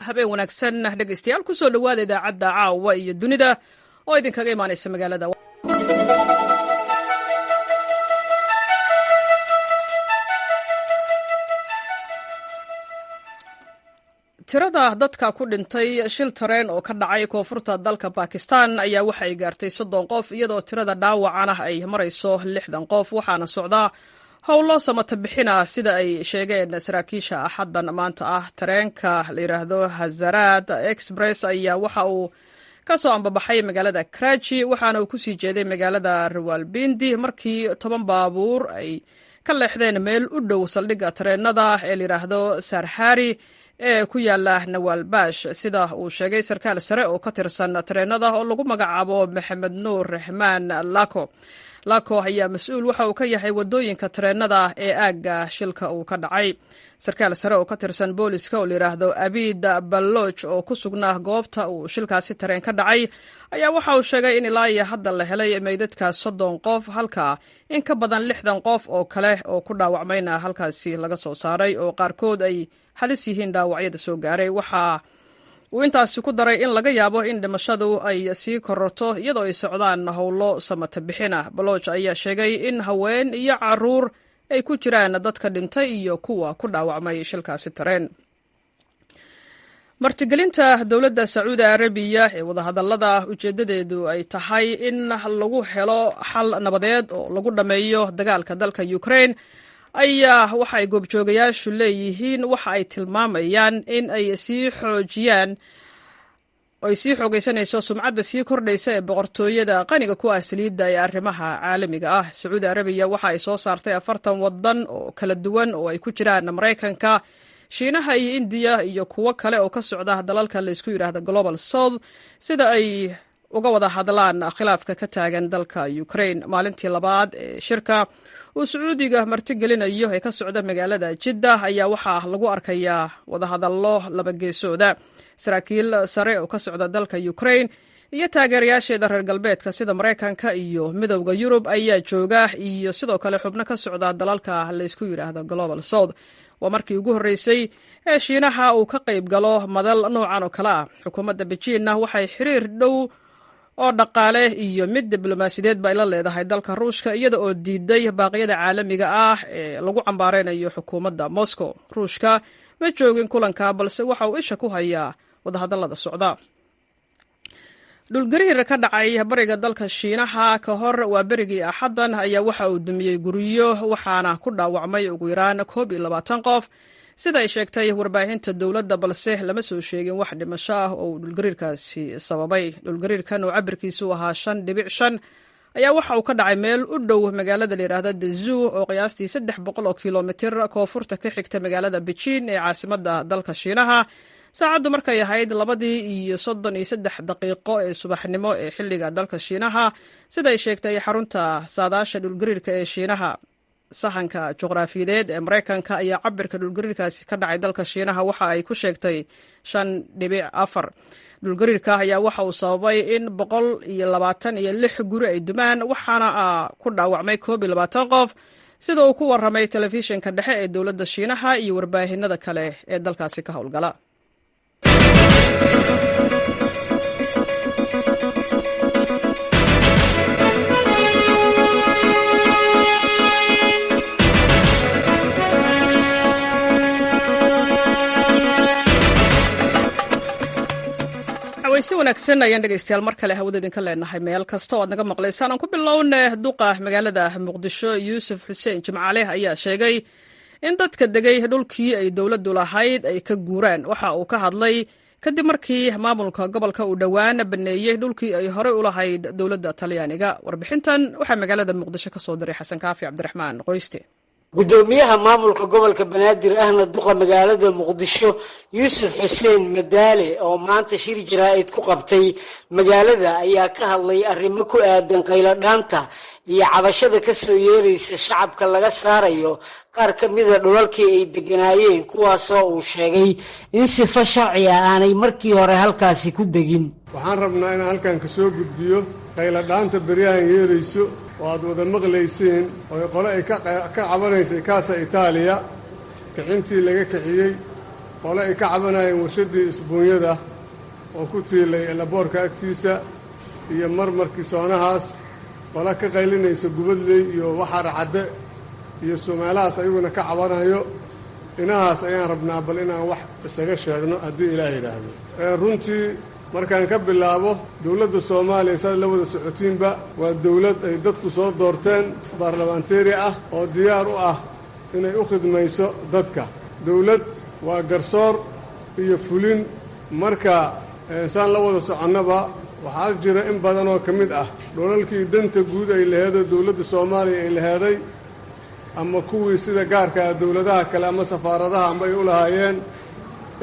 Habeen wanaagsan dhegeystayaal, kusoo dhowaada idaacadda Caawa iyo Dunida oo idinkaga imaanaysa magaalada. Tirada dadka ku dhintay shil tareen oo ka dhacay koonfurta dalka Bakistan ayaa waxa ay gaartay 30 qof, iyadoo tirada dhaawacana ay marayso 60 qof, waxaana socdaa howlo samata bixina, sida ay sheegeen saraakiisha Axaddan maanta ah. Tareenka la yidhaahdo Hazaraad Express ayaa waxa uu ka soo ambabaxay magaalada Karachi, waxaana uu kusii jeeday magaalada Rawalbindi markii 10 baabuur ay ka leexdeen meel u dhow saldhigga tareenada ee layidhaahdo Sarhari ee ku yaala Nawalbash, sida uu sheegay sarkaal sare oo ka tirsan tareenada oo lagu magacaabo Maxamed Nuur Raxmaan Lako. Lako ayaa mas-uul waxa uu ka yahay wadooyinka tareenada ee aagga shilka uu ka dhacay. Sarkaal sare oo ka tirsan booliska oo layidhaahdo Abid Ballooj oo ku sugnaa goobta uu shilkaasi tareen ka dhacay ayaa waxa uu sheegay in ilaa iyo hadda la helay meydadka 30 qof, halka in ka badan 60 qof oo kale oo ku dhaawacmayna halkaasi laga soo saaray, oo qaarkood ay halis yihiin dhaawacyada soo gaaray. Waxaa uu intaasi ku daray in laga yaabo in dhimashadu ay sii kororto iyadoo ay socdaan howlo samata bixina. Balooj ayaa sheegay in haween iyo caruur ay ku jiraan dadka dhintay iyo kuwa ku dhaawacmay shilkaasi tareen. Martigelinta dowladda Sacuudi Arabiya ee wadahadallada ujeeddadeedu ay tahay in lagu helo xal nabadeed oo lagu dhammeeyo dagaalka dalka Ukraine ayaa waxa ay goobjoogayaashu leeyihiin waxa ay tilmaamayaan in ay sii xoojiyaan, ay sii xoogaysanayso sumcadda sii kordhaysa ee boqortooyada qaniga ku ah saliidda ee arrimaha caalamiga ah. Sacuudi Arabiya waxa ay soo saartay 40 wadan oo kala duwan oo ay ku jiraan Maraykanka, Shiinaha iyo Indiya iyo kuwo kale oo ka socda dalalka laysku yidhaahda Global South, sida ay uga wada hadlaan khilaafka ka taagan dalka Ukraine. Maalintii labaad ee shirka uu Sacuudiga martigelinayo ee ka socda magaalada Jiddah ayaa waxaa lagu arkayaa wadahadallo laba geesooda. Saraakiil sare oo ka socda dalka Ukraine iyo taageerayaasheeda reer galbeedka sida Maraykanka iyo Midowda Yurub ayaa jooga, iyo sidoo kale xubno ka socda dalalka laysku yidhaahdo Global South. Waa markii ugu horreysay ee Shiinaha uu ka qayb galo madal noocan oo kale ah. Xukuumadda Bejiinna waxay xiriir dhow oo dhaqaale iyo mid diblomaasiyadeed ba ay la leedahay dalka Ruushka, iyada oo diiday baaqyada caalamiga ah ee lagu cambaareynayo xukuumadda Moscow. Ruushka ma joogin kulanka, balse waxa uu isha ku hayaa wadahadallada socda. Dhulgariir ka dhacay bariga dalka Shiinaha ka hor waa berigii Axaddan ayaa waxa uu dumiyey guryo, waxaana ku dhaawacmay ugu yaraan 21 qof, sida ay sheegtay warbaahinta dowladda, balse lama soo sheegin wax dhimasho ah oo uu dhulgariirkaasi sababay. Dhulgariirkan oo cabirkiisu ahaa 5.5 ayaa waxa uu ka dhacay meel u dhow magaalada layidhaahda Dezu oo qiyaastii 300 oo kilomitir koonfurta ka xigta magaalada Beijing ee caasimadda dalka Shiinaha, saacaddu markay ahayd 2:33 ee subaxnimo ee xilliga dalka Shiinaha, sida ay sheegtay xarunta saadaasha dhulgariirka ee Shiinaha. Sahanka juqraafiyadeed ee Maraykanka ayaa cabirka dhulgariirkaasi ka dhacay dalka Shiinaha waxa ay ku sheegtay 5.4. Dhulgariirka ayaa waxa uu sababay in 126 guri ay dumaan, waxaana ku dhaawacmay 21 qof, sida uu ku waramay telefishinka dhexe ee dowladda Shiinaha iyo warbaahinada kale ee dalkaasi ka howlgala. Wayse wanaagsan ayaan dhegeystayaal mar kale hawada idinka leenahay meel kasta oo aad naga maqlaysaan. Aan ku bilowne, duqa magaalada Muqdisho Yuusuf Xuseen Jimcaale ayaa sheegay in dadka degay dhulkii ay dowladdu lahayd ay ka guuraan. Waxa uu ka hadlay kadib markii maamulka gobolka uu dhowaan baneeyey dhulkii ay horey u lahayd dowladda Talyaaniga. Warbixintan waxaa magaalada Muqdisho ka soo diray Xasan Kaafi Cabdiraxmaan Qoyste. Gudoomiyaha maamulka gobolka Banaadir ahna duqa magaalada Muqdisho Yuusuf Xuseen Madaale oo maanta shir jaraa'id ku qabtay magaalada ayaa ka hadlay arrimo ku aadan qayladhaanta iyo cabashada ka soo yeeraysa shacabka laga saarayo qaar ka mida dhulalkii ay degganaayeen, kuwaasoo uu sheegay in sifo sharci ah aanay markii hore halkaasi ku degin. Waxaan rabnaa inaan halkan ka soo gudbiyo qayladhaanta beryahan yeerayso oo aad wada maqlayseen, oo qole ay ka cabanaysay Kaasa Itaaliya, kixintii laga kixiyey Qole ay ka cabanayeen warshaddii isbuunyada oo ku tiilay elaboorka agtiisa iyo marmarkii soonahaas, qole ka qaylinaysa Gubadley iyo Waxar Cadde iyo sumeelahaas ayaguna ka cabanayo. Inahaas ayaan rabnaa bal inaan wax isaga sheegno haddii Ilaah yidhaahdo. Runtii markaan ka bilaabo, dowladda Soomaaliya, saad la wada socotiinba, waa dowlad ay dadku soo doorteen, baarlamaanteeri ah oo diyaar u ah inay u khidmayso dadka. Dowlad waa garsoor iyo fulin. Marka saan la wada soconnaba, waxaa jira in badan oo ka mid ah dholalkii danta guud ay laheedoo dowladda Soomaaliya ay laheeday, ama kuwii sida gaarka ah dowladaha kale ama safaaradaha amba ay u lahaayeen,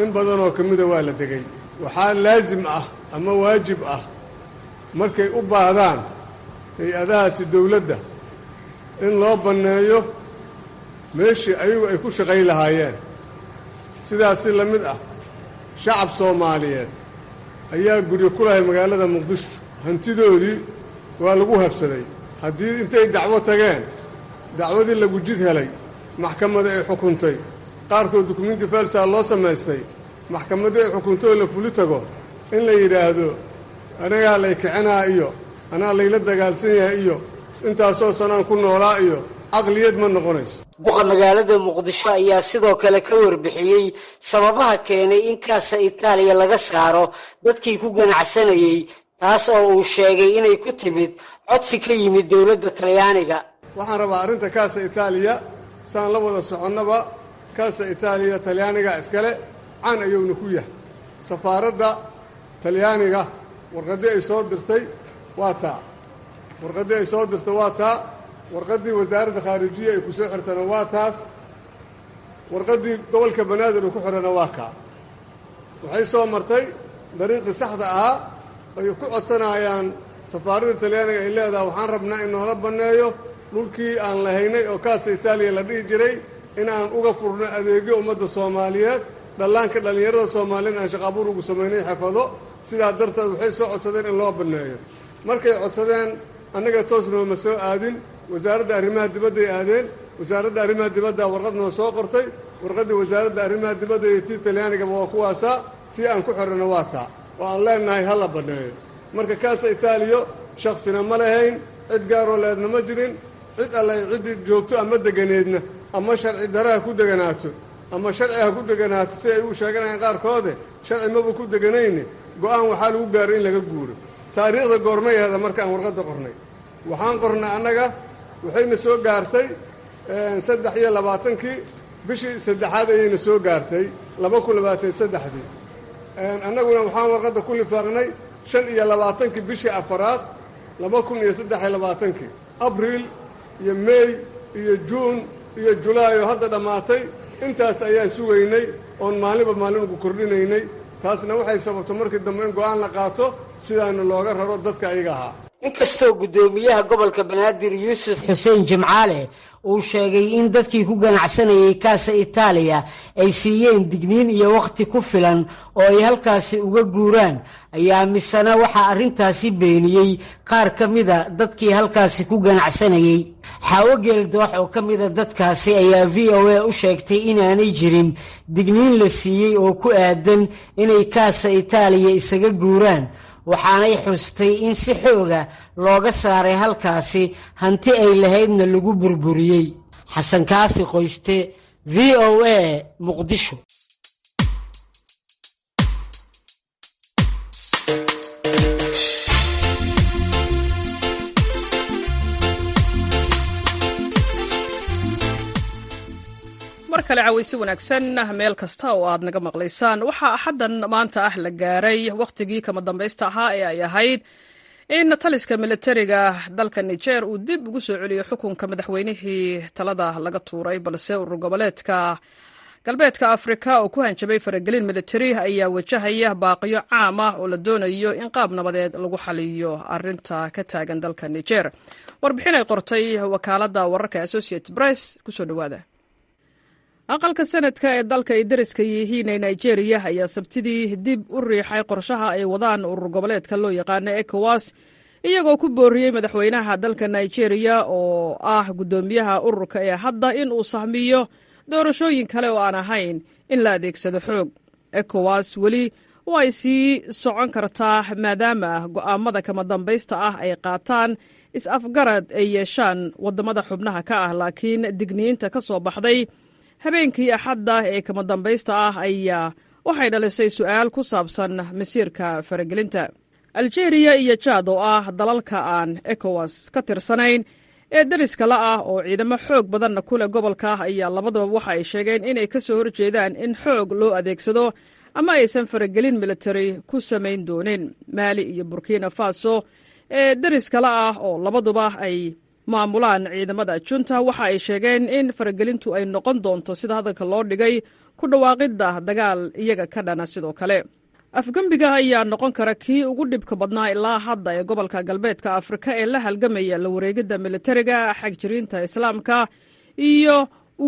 in badan oo ka mida waa la degay. Waxaa laasim ah ama waajib ah markay u baahdaan hay-adahaasi dowladda in loo banneeyo meeshii ayagu ay ku shaqay lahaayeen. Sidaasi la mid ah, shacab Soomaaliyeed ayaa guryo ku lahay magaalada Muqdisho, hantidoodii waa lagu habsaday. Haddii intay dacwo tageen, dacwadii lagu jid helay, maxkamada ay xukuntay, qaarkood dukumenti falsa loo samaystay, maxkamaddii ay xukuntay oo la fuli tago, in la yidhaahdo anagaa lay kicinaa iyo anaa layla dagaalsan yahay iyo intaasoo sanaan ku noolaa iyo, caqliyad ma noqonayso. Duqa magaalada Muqdisho ayaa sidoo kale ka warbixiyey sababaha keenay in Kaasa Itaaliya laga saaro dadkii ku ganacsanayey, taas oo uu sheegay inay ku timid codsi ka yimid dowladda Talyaaniga. Waxaan rabaa arrinta Kaasa Itaaliya, saan la wada soconnaba, Kaasa Itaaliya Talyaaniga iskale, caan ayuuna ku yahay. Safaaradda Talyaaniga warqaddii ay soo dirtay waa taa, warqaddii ay soo dirtay waa taa, warqaddii wasaaradda khaarijiya ay ku soo xirtana waa taas, warqaddii gobolka Banaadir uu ku xirana waa kaa. Waxay soo martay dariiqii saxda ahaa ay ku codsanayaan safaaradda Talyaaniga ay leedahay waxaan rabnaa in noola banneeyo dhulkii aan lahaynay oo Kaasa Itaaliya la dhihi jiray, in aan uga furno adeegyo ummadda Soomaaliyeed, dhallaanka dhallinyarada Soomaaliyeed aan shaqaabuur ugu samaynay xirfado. Sidaa darteed waxay soo codsadeen in loo banneeyo. Markay codsadeen, annaga toos nooma soo aadin, wasaaradda arrimaha dibadday aadeen. Wasaaradda arrimaha dibadda warqad noo soo qortay. Warqaddii wasaaradda arrimaha dibadda iyo tii Talyaanigaba waa kuwaasaa, tii aan ku xirana waa taa oo aan leenahay ha la banneeyo. Marka Kaasa Itaaliyo shaksina ma lahayn, cid gaaroo leedna ma jirin. Cid alle ciddii joogto ama deganeedna, ama sharci dare ha ku deganaato ama sharci ha ku deganaato, si ay u sheeganayaan qaarkoode, sharci maba ku deganayne, go-aan waxaa lagu gaaray in laga guuro. Taariikhda goormay ahda markaan warqadda qornay? Waxaan qornay annaga, waxayna soo gaartay 23-kii bishii saddexaad ayayna soo gaartay 2023-dii. Annaguna waxaan warqadda ku lifaaqnay 25-kii bishii afaraad 2023-kii. Abriil iyo Mey iyo Juun iyo Julaay oo hadda dhammaatay, intaas ayaan sugaynay oon maalinba maalin ugu kordhinaynay. Taasna waxay sababto markii dambe in go-aan la qaato sidaana looga raro dadka ayaga ahaa. Inkastoo guddoomiyaha gobolka Banaadir Yuusuf Xuseen Jimcaale uu sheegay in dadkii ku ganacsanayay Kaasa Itaaliya ay siiyeen digniin iyo wakhti ku filan oo ay halkaasi uga guuraan, ayaa misena waxaa arrintaasi beeniyey qaar ka mida dadkii halkaasi ku ganacsanayey. Xaawo Geeldoox oo ka mida dadkaasi ayaa VOA u sheegtay inaanay jirin digniin la siiyey oo ku aadan inay Kaasa Itaaliya isaga guuraan, waxaanay xustay in si xooga looga saaray halkaasi, hanti ay lahaydna lagu burburiyey. Xasan Kaafi Qoyste, VOA, Muqdisho. Mar kale cawaysi wanaagsan meel kasta oo aad naga maqlaysaan. Waxaa Axaddan maanta ah la gaaray wakhtigii kama dambaysta ahaa ee ay ahayd in taliska militariga dalka Niger uu dib ugu soo celiyo xukunka madaxweynihii talada laga tuuray, balse urur goboleedka Galbeedka Afrika oo ku hanjabay faragelin militari ayaa wajahaya baaqiyo caam ah oo la doonayo in qaab nabadeed lagu xaliyo arinta ka taagan dalka Niger. Warbixin ay qortay wakaaladda wararka Associated Press kusoo dhawaada. Aqalka Sanadka ee dalka ay dariska yihiin ee Nigeria ayaa Sabtidii dib u riixay qorshaha ay wadaan urur goboleedka loo yaqaano ECOWAS, iyagoo ku booriyey madaxweynaha dalka Nigeria oo ah guddoomiyaha ururka ee hadda in uu sahmiyo doorashooyin kale oo aan ahayn In la adeegsado xoog, ECOWAS weli oo ay sii socon kartaa maadaama go'aamada kama dambaysta ah ay qaataan is-afgarad ay yeeshaan waddamada xubnaha ka ah. Laakiin digniinta ka soo baxday habeenkii Axadda ee kama dambaysta ah ayaa waxay dhalisay su'aal ku saabsan masiirka faragelinta. Aljeeriya iyo Jaad, oo ah dalalka aan ECOWAS ka tirsanayn ee dariska la ah oo ciidamo xoog badanna ku leh gobolka, ayaa labadaba waxa ay sheegeen inay ka soo horjeedaan in xoog loo adeegsado ama aysan faragelin militari ku samayn doonin. Maali iyo Burkina Faso ee dariska la ah, oo labaduba ay maamulaan ciidamada junta, waxa ay sheegeen in faragelintu ay noqon doonto, sida hadalka loo dhigay, ku dhawaaqidda dagaal iyaga ka dhana. Sidoo kale, afgembiga ayaa noqon kara kii ugu dhibka badnaa ilaa hadda ee gobolka Galbeedka Afrika ee la halgamaya la wareegidda militariga, xagjiriinta Islaamka iyo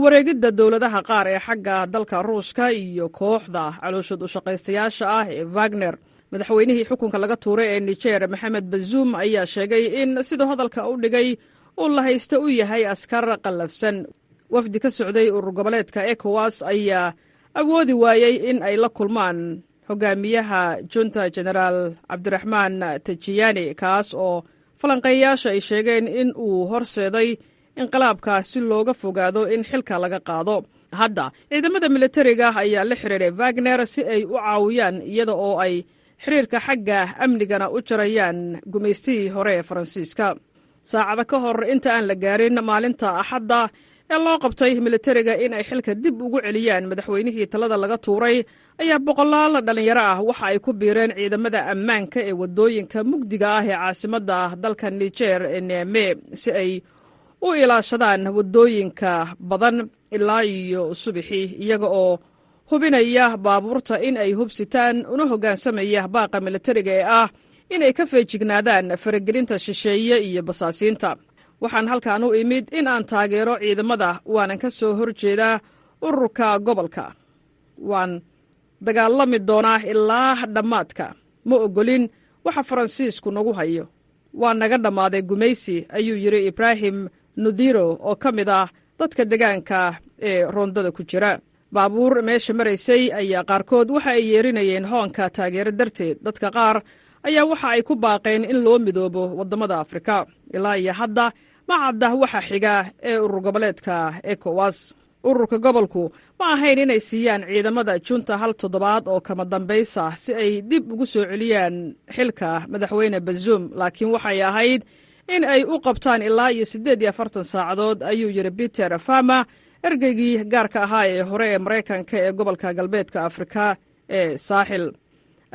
wareegidda dowladaha qaar ee xagga dalka Ruushka iyo kooxda calooshood u shaqaystayaasha ah ee Wagner. Madaxweynihii xukunka laga tuuray ee Niger, Maxamed Bazuum, ayaa sheegay in siduu hadalka u dhigay uu la haysta u yahay askar qallafsan. Wafdi ka socday urur goboleedka ECOWAS ayaa awoodi waayey in ay la kulmaan hogaamiyaha junta, Genaraal Cabdiraxmaan Tajiyani, kaas oo falanqeeyayaasha ay sheegeen in uu horseeday inqilaabka, si looga fogaado in xilka laga qaado. Hadda ciidamada militariga ayaa la xiriiray Wagner si ay u caawiyaan, iyada oo ay xiriirka xagga amnigana u jarayaan gumaystihii hore ee Faransiiska. Saacada ka hor inta aan la gaarin maalinta Axadda ee loo qabtay militariga in ay xilka dib ugu celiyaan madaxweynihii talada laga tuuray, ayaa boqolaal dhallinyaro ah waxa ay ku biireen ciidamada ammaanka ee waddooyinka mugdiga ah ee caasimadda dalka Niger ee Niame, si ay u ilaashadaan waddooyinka badan ilaa iyo subixii, iyaga oo hubinaya baabuurta in ay hubsitaan, una hoggaansamaya baaqa militariga ee ah inay ka feejignaadaan faragelinta shisheeye iyo basaasiinta. "Waxaan halkan u imid in aan taageero ciidamada, waanan ka soo horjeedaa ururka gobolka. Waan dagaalami doonaa ilaa dhammaadka. Ma ogolin waxa Faransiisku nagu hayo. Waa naga dhammaaday gumaysi," ayuu yidhi Ibraahim Nudiro, oo ka mid ah dadka degaanka ee roondada ku jira. Baabuur meesha maraysay ayaa qaarkood waxa ay yeerinayeen hoonka taageero darteed. Dadka qaar ayaa waxa ay ku baaqeen in loo midoobo waddamada Afrika. Ilaa iyo hadda ma cadda waxa xiga ee urur goboleedka ECOWAS. Ururka gobolku ma ahayn inay siiyaan ciidamada junta hal toddobaad oo kama dambaysa si ay dib ugu soo celiyaan xilka madaxweyne Bazuum, laakiin waxay ahayd in ay u qabtaan ilaa iyo 48 saacadood, ayuu yidhi Peter Fama, ergeygii gaarka ahaa ee hore ee Maraykanka ee gobolka Galbeedka Afrika ee Saaxil.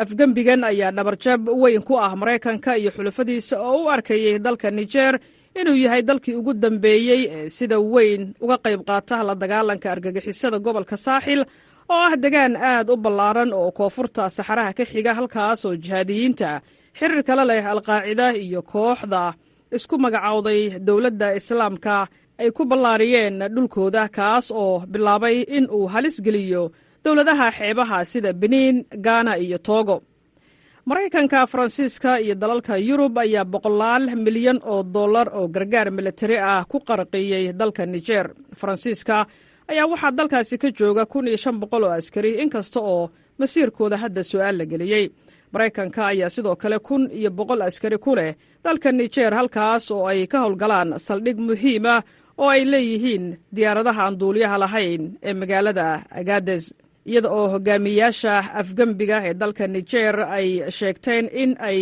Afgembigan ayaa dhabarjab weyn ku ah Maraykanka iyo xulafadiisa, oo u arkayay dalka Niger inuu yahay dalkii ugu dambeeyey ee sida weyn uga qayb qaata la dagaalanka argagixisada gobolka Saaxil, oo ah degaan aad u ballaaran oo koonfurta saxaraha ka xiga, halkaas oo jihaadiyiinta xiriirka la leh Alqaacida iyo kooxda isku magacowday Dowladda Islaamka ay ku ballaariyeen dhulkooda, kaas oo bilaabay in uu halis geliyo dowladaha xeebaha sida Beniin, Gaana iyo Togo. Maraykanka, Faransiiska iyo dalalka Yurub ayaa boqolaal milyan oo dollar oo gargaar militari ah ku qarqiyey dalka Niger. Faransiiska ayaa waxaa dalkaasi ka jooga 1500 oo askari, inkasta oo masiirkooda hadda su'aal la geliyey. Maraykanka ayaa sidoo kale 1100 askari ku leh dalka Niger, halkaas oo ay ka howlgalaan saldhig muhiima oo ay leeyihiin diyaaradaha aan duuliyaha lahayn ee magaalada Agades. Iyada oo hogaamiyaasha afgembiga ee dalka Niger ay sheegteen in ay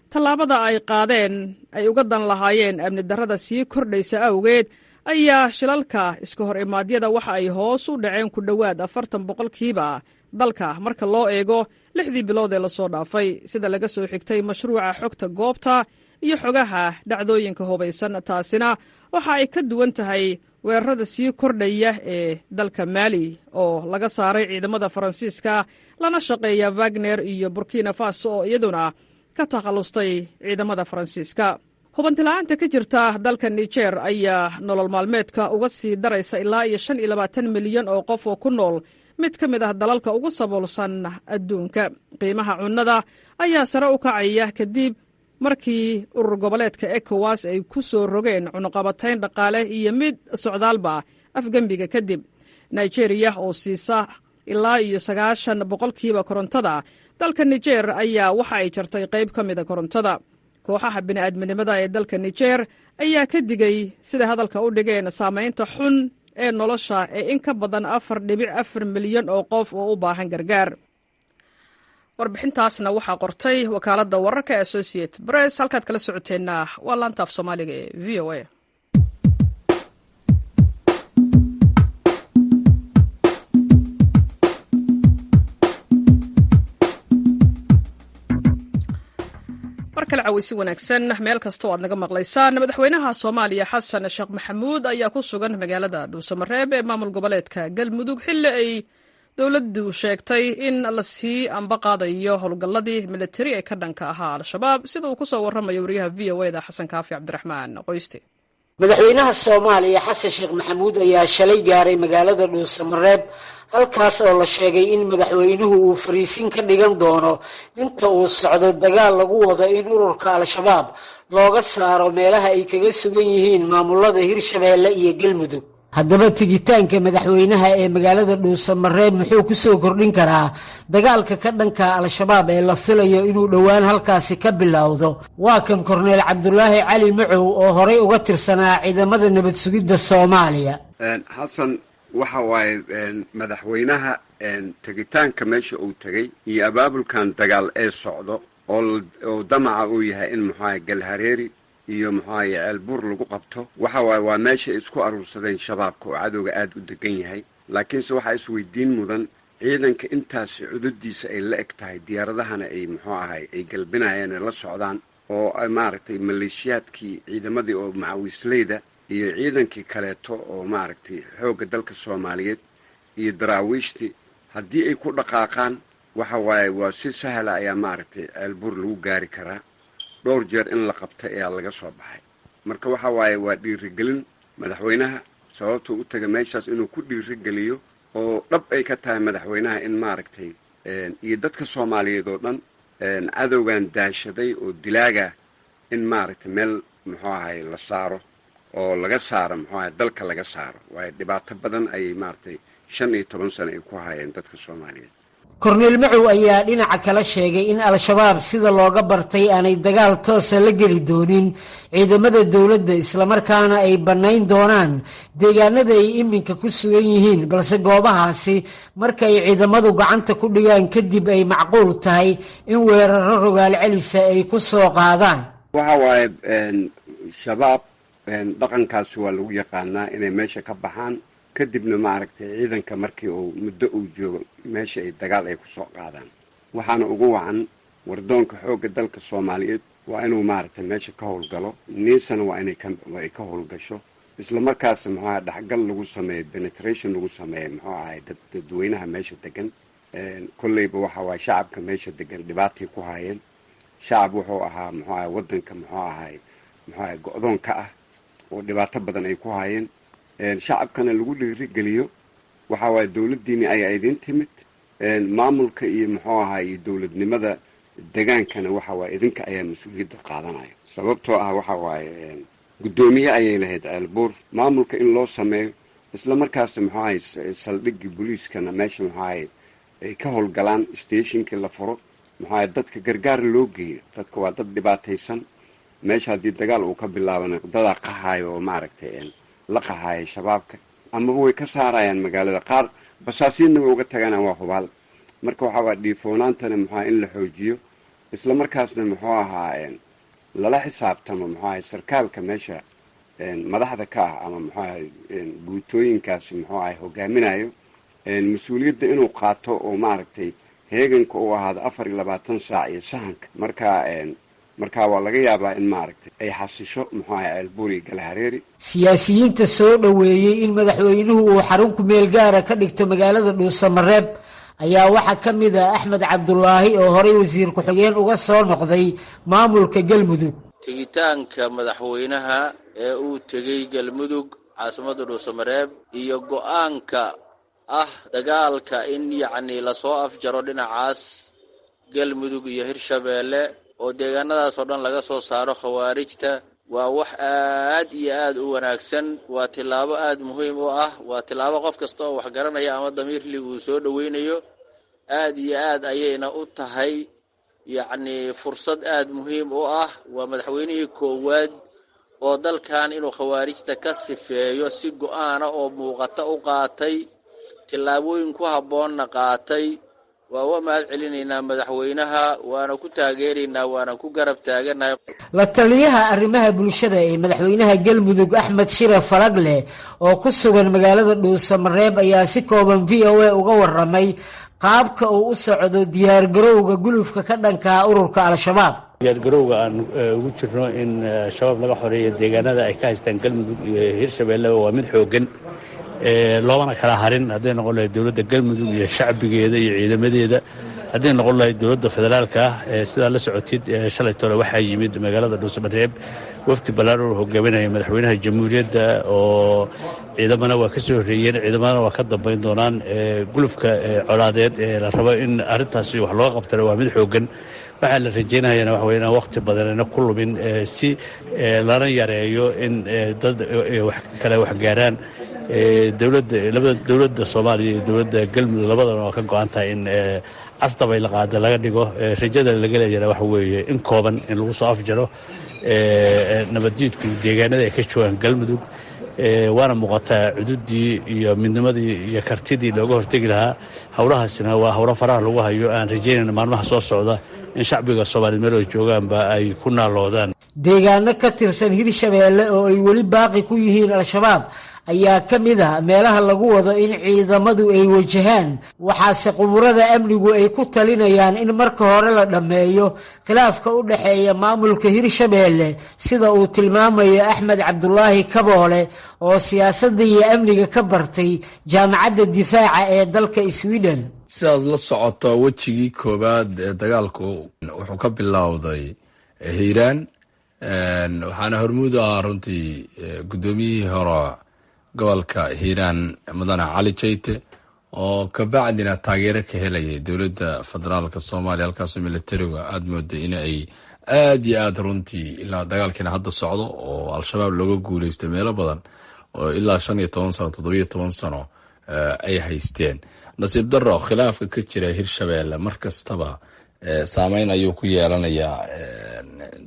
tallaabada ay qaadeen ay uga dan lahaayeen amni darrada sii kordhaysa awgeed, ayaa shilalka iska hor imaadyada waxa ay hoos u dhaceen ku dhowaad 40% dalka marka loo eego 6dii bilood ee lasoo dhaafay, sida laga soo xigtay mashruuca xogta goobta iyo xogaha dhacdooyinka hubaysan. Taasina waxa ay ka duwan tahay weerarada sii kordhaya ee dalka Maali, oo laga saaray ciidamada Faransiiska lana shaqeeya Wagner, iyo Burkina Faso, oo iyaduna ka takhallustay ciidamada Faransiiska. Hubantila'aanta ka jirta dalka Niger ayaa nolol maalmeedka uga sii daraysa ilaa iyo 25 milyan oo qof oo ku nool mid ka mid ah dalalka ugu saboolsan adduunka. Qiimaha cunnada ayaa sare u kacaya kadib markii urur goboleedka ECOWAS ay ku soo rogeen cunuqabatayn dhaqaale iyo mid socdaalba afgembiga kadib. Nigeria oo siisa Ilaa iyo 90% korontada dalka Nijer ayaa waxa ay jartay qayb ka mida korontada. Kooxaha bini'aadminimada ee dalka Nijer ayaa ka digay, sida hadalka u dhigeen, saamaynta xun ee nolosha ee in ka badan 4.4 milyan oo qof oo u baahan gargaar. Warbixintaasna waxaa qortay wakaaladda wararka ee Associated Press. Halkaad kala socoteenna waa laanta af Soomaaliga ee VOA. Mar kale caweysi wanaagsan meel kasta oo aad naga maqlaysaan. Madaxweynaha Soomaaliya Xasan Sheekh Maxamuud ayaa ku sugan magaalada Dhuusamareeb ee maamul goboleedka Galmudug, xilli ay dowladdu sheegtay in lasii amba qaadayo howlgalladii militari ee ka dhanka ahaa Al-Shabaab, sida uu kusoo warramayo wariyaha VOA-da Xasan Kaafi Cabdiraxmaan Qoyste. Madaxweynaha Soomaaliya Xasan Sheekh Maxamuud ayaa shalay gaaray magaalada Dhuusamareeb, halkaas oo la sheegay in madaxweynuhu uu fariisin ka dhigan doono inta uu socdo dagaal lagu wado in ururka Al-Shabaab looga saaro meelaha ay kaga sugan yihiin maamulada Hirshabeelle iyo Galmudug. Haddaba, tegitaanka madaxweynaha ee magaalada Dhuusamareeb muxuu ku soo kordhin karaa dagaalka ka dhanka Al-Shabaab ee la filayo inuu dhowaan halkaasi ka bilowdo? Waa kan Korneel Cabdulaahi Cali Macow oo horey uga tirsanaa ciidamada nabad sugidda Soomaaliya. Xasan, waxa waaye madaxweynaha tegitaanka meesha uu tegey iyo abaabulkan dagaal ee socdo oo damaca uu yahay in muxuaha Galhareeri iyo muxuahaye Ceelbuur lagu qabto, waxa waaye waa meesha isku aruursadeen Shabaabka oo cadowga aada u degan yahay. Laakiinse waxaa isweydiin mudan, ciidanka intaasi cududiisa ay la eg tahay, diyaaradahana ay muxuu ahay ay galbinayeen ay la socdaan, oo maaragtay maleeshiyaadkii ciidamadii oo macawiisleyda iyo ciidankii kaleeto oo maaragtay xoogga dalka Soomaaliyeed iyo daraawiishtii, haddii ay ku dhaqaaqaan, waxa waaye waa si sahla ayaa maaragtay Ceelbuur lagu gaari karaa. Dhowr jeer in la qabtay ayaa laga soo baxay. Marka waxa waaye waa dhiirigelin madaxweynaha, sababtuu u taga meeshaas inuu ku dhiirigeliyo oo dhab ay ka tahay madaxweynaha in maaragtay iyo dadka Soomaaliyeed oo dhan cadowgan daashaday oo dilaaga in maaragtay meel muxuu ahay la saaro oo laga saaro, muxuu ahay, dalka laga saaro, waayo dhibaato badan ayay maaragtay 15 sano ay ku hayeen dadka Soomaaliyeed. Korneel Macow ayaa dhinaca kale sheegay in Al-Shabaab sida looga bartay aanay dagaal toosa la geli doonin ciidamada dowladda, islamarkaana ay bannayn doonaan deegaanada ay iminka ku sugan yihiin, balse goobahaasi marka ay ciidamadu gacanta ku dhigaan kadib ay macquul tahay in weeraro rogaal celisa ay ku soo qaadaan. Waxa waaye Shabaab dhaqankaasi waa lagu yaqaanaa inay meesha ka baxaan, kadibna maaragtay ciidanka markii uu muddo uu joogo meesha ay dagaal ay kusoo qaadaan. Waxaana ugu wacan wardoonka xoogga dalka Soomaaliyeed waa inuu maaragtay meesha ka howlgalo, niisana waa inay ay ka howlgasho, isla markaas muxuu ahay dhexgal lagu sameeyo, penetration lagu sameeyo, muxuu ahay dadweynaha meesha degan. Kolleyba waxa waaye shacabka meesha degan dhibaatay ku haayeen. Shacab wuxuu ahaa muxuu ahay waddanka muxuu ahay go-doonka ah oo dhibaato badan ay ku haayeen. Shacabkana lagu dhiirigeliyo, waxa waaye dowladdiini ayaa idin timid, maamulka iyo muxuu ahay iyo dowladnimada degaankana waxa waaye idinka ayaa mas-uuliyadda qaadanaya, sababtoo ah waxa waaye guddoomiye ayay lahayd Ceelbuur, maamulka in loo sameeyo, isla markaasna muxuu ahay saldhiggii booliiskana meesha muxuu ahay ay ka howlgalaan, stationkii la furo, muxuu ahay dadka gargaar loo geeyo. Dadka waa dad dhibaataysan. Meesha haddii dagaal uu ka bilaabana, dadaa qaxaayo oo maaragtay la qaxaaya Shabaabka, amaba way ka saarayaan magaalada, qaar basaasiinna way uga taganaan, waa hubaal. Marka waxaa waa dhiifoonaantana muxuaha in la xoojiyo, isla markaasna muxuu ahaa lala xisaabtamo muxuu ahay sarkaalka meesha madaxda ka ah ama muxuu ahay guutooyinkaasi muxuu ahay hogaaminayo, mas-uuliyadda inuu qaato oo maaragtay heeganka uu ahaado 24 saac iyo sahanka. Marka waa laga yaabaa in maaragtay ay xasisho muxuu ahay Ceelbuur iyo Galhareeri. Siyaasiyiinta soo dhoweeyey in madaxweynuhu uu xarun ku meel gaara ka dhigto magaalada Dhuusamareeb ayaa waxaa ka mid ah Axmed Cabdulaahi oo horey wasiir ku-xigeen uga soo noqday maamulka Galmudug. Tegitaanka madaxweynaha ee uu tegey Galmudug, caasimadda Dhuusamareeb, iyo go-aanka ah dagaalka in yacni lasoo afjaro dhinacaas Galmudug iyo Hirshabeelle oo deegaanadaas oo dhan laga soo saaro khawaarijta. Waa wax aad iyo aad u wanaagsan, waa tillaabo aad muhiim u ah, waa tillaabo qof kasta oo wax garanaya ama damiirli uu soo dhoweynayo. Aad iyo aad ayayna u tahay yacni fursad aad muhiim u ah. Waa madaxweynihii koowaad oo dalkan inuu khawaarijta ka sifeeyo si go-aana oo muuqata u qaatay, tillaabooyin ku habboonna qaatay. Waa uga mahad celinaynaa madaxweynaha, waana ku taageeraynaa, waana ku garab taaganahay. La taliyaha arrimaha bulshada ee madaxweynaha Galmudug, Axmed Shire Falagle, oo ku sugan magaalada Dhuusamareeb, ayaa si kooban VOA uga waramay qaabka uu u socdo diyaargarowga gulufka ka dhankaa ururka Al-Shabaab. Diyaargarowga aan ugu jirno in Shabaab laga xoreeyo deegaanada ay ka haystaan Galmudug iyo Hirshabeelle waa mid xooggan, loomana kala harin. Hadday noqon lahayd dowladda Galmudug iyo shacbigeeda iyo ciidamadeeda, hadday noqon lahayd dowladda federaalka ah, sidaa la socotid, shalay tole waxaa yimid magaalada Dhuusamareeb wafdi ballaaran oo hogaaminaya madaxweynaha jamhuuriyadda, oo ciidamana waa ka soo horreeyeen, ciidamadana waa ka dambayn doonaan. Gulufka colaadeed ee la rabo in arrintaasi wax looga qabtana waa mid xooggan. Waxaa la rajaynayana waxa wey inaan wakhti badanna ku lumin, si lana yareeyo in dad wax kale wax gaaraan. Dowladda, labada dowladda Soomaaliya iyo dowladda Galmudug labadana waa ka go-an tahay in casdabay la qaada laga dhigo. Rajada laga leeyana waxa weeye in kooban in lagu soo afjaro nabaddiidku deegaanada ay ka joogaan Galmudug. Waana muuqataa cududii iyo midnimadii iyo kartidii looga hortegi lahaa. Howlahaasina waa howlo faraha lagu hayo, aan rajaynayna maalmaha soo socda in shacbiga Soomaaliya meel ay joogaanba ay ku naaloodaan. Deegaano ka tirsan Hirshabeelle oo ay weli baaqi ku yihiin Al-Shabaab ayaa ka mid ah meelaha lagu wado in ciidamadu ay wajahaan, waxaase quburada amnigu ay ku talinayaan in marka hore la dhammeeyo khilaafka u dhexeeya maamulka Hirshabeelle, sida uu tilmaamayo Axmed Cabdulaahi Kaboole oo siyaasadda iyo amniga ka bartay Jaamacadda Difaaca ee dalka Sweden. Sidaad la socoto, wejigii koowaad ee dagaalku wuxuu ka bilowday Hiiraan, waxaana hormuud ah runtii guddoomiyihii hore gobolka Hiiraan, mudane Cali Jayte, oo kabacdina taageero ka helayay dowladda federaalka Soomaaliya, halkaasoo militariga aada mooday in ay aada iyo aada runtii ilaa dagaalkiina hadda socdo oo Al-Shabaab looga guuleystay meelo badan oo ilaa 15 sano, 17 sano ay haysteen. Nasiib daro, khilaafka ka jira Hirshabeelle mar kastaba saameyn ayuu ku yeelanayaa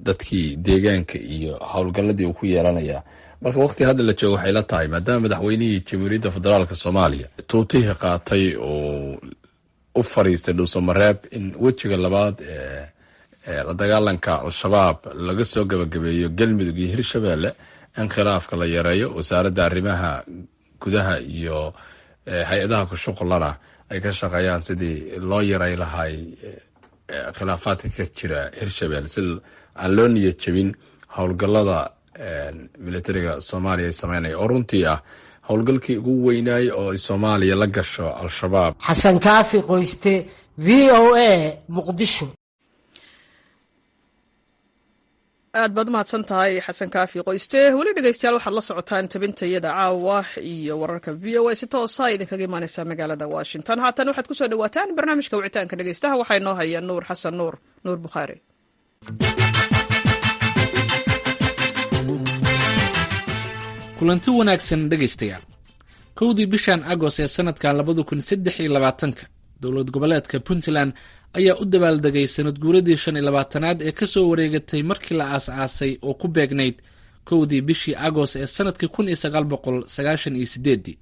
dadkii deegaanka iyo howlgalladii uu ku yeelanayaa. Marka waqti hadda la joogo waxay la tahay, maadaama madaxweynihii Jamhuuriyadda Federaalka Soomaaliya tuutihii qaatay oo u fariistay Dhuusamareeb, in wejiga labaad ee la dagaalanka Al-Shabaab laga soo gabagabeeyo Galmudug iyo Hirshabeelle, in khilaafka la yareeyo, wasaaradda arrimaha gudaha iyo hay-adaha ku shuqulana ay ka shaqeeyaan sidii loo yaray lahay khilaafaadka ka jira Hirshabelle, si aan loo niyad jebin howlgallada militariga Soomaaliya ay sameynaya, oo runtii ah howlgalkii ugu weynaay oo ay Soomaaliya la gasho Al-Shabaab. Xasan Kaafi Qoyste, VOA, Muqdisho. Aad baad umahadsan tahay, Xasan Kaafi Qoyste. Weli dhegeystayaal, waxaad la socotaan tabintayada caawa iyo wararka VOA, si toosa idinkaga imaaneysa magaalada Washington. Haatan waxaad kusoo dhawaataan barnaamijka wicitaanka dhegeystaha. Waxaa inoo haya Nuur Xasan Nuur, Nuur Bukhaari. Kulanti wanaagsan dhegaystayaal. 1dii bishan Agost ee sanadkan 2023-ka, dowlad goboleedka Puntland ayaa u dabaaldegay sanad guuradii 25aad ee kasoo wareegatay markii la aas-aasay, oo ku beegnayd 1dii bishii Agost ee sanadkii 1998-dii.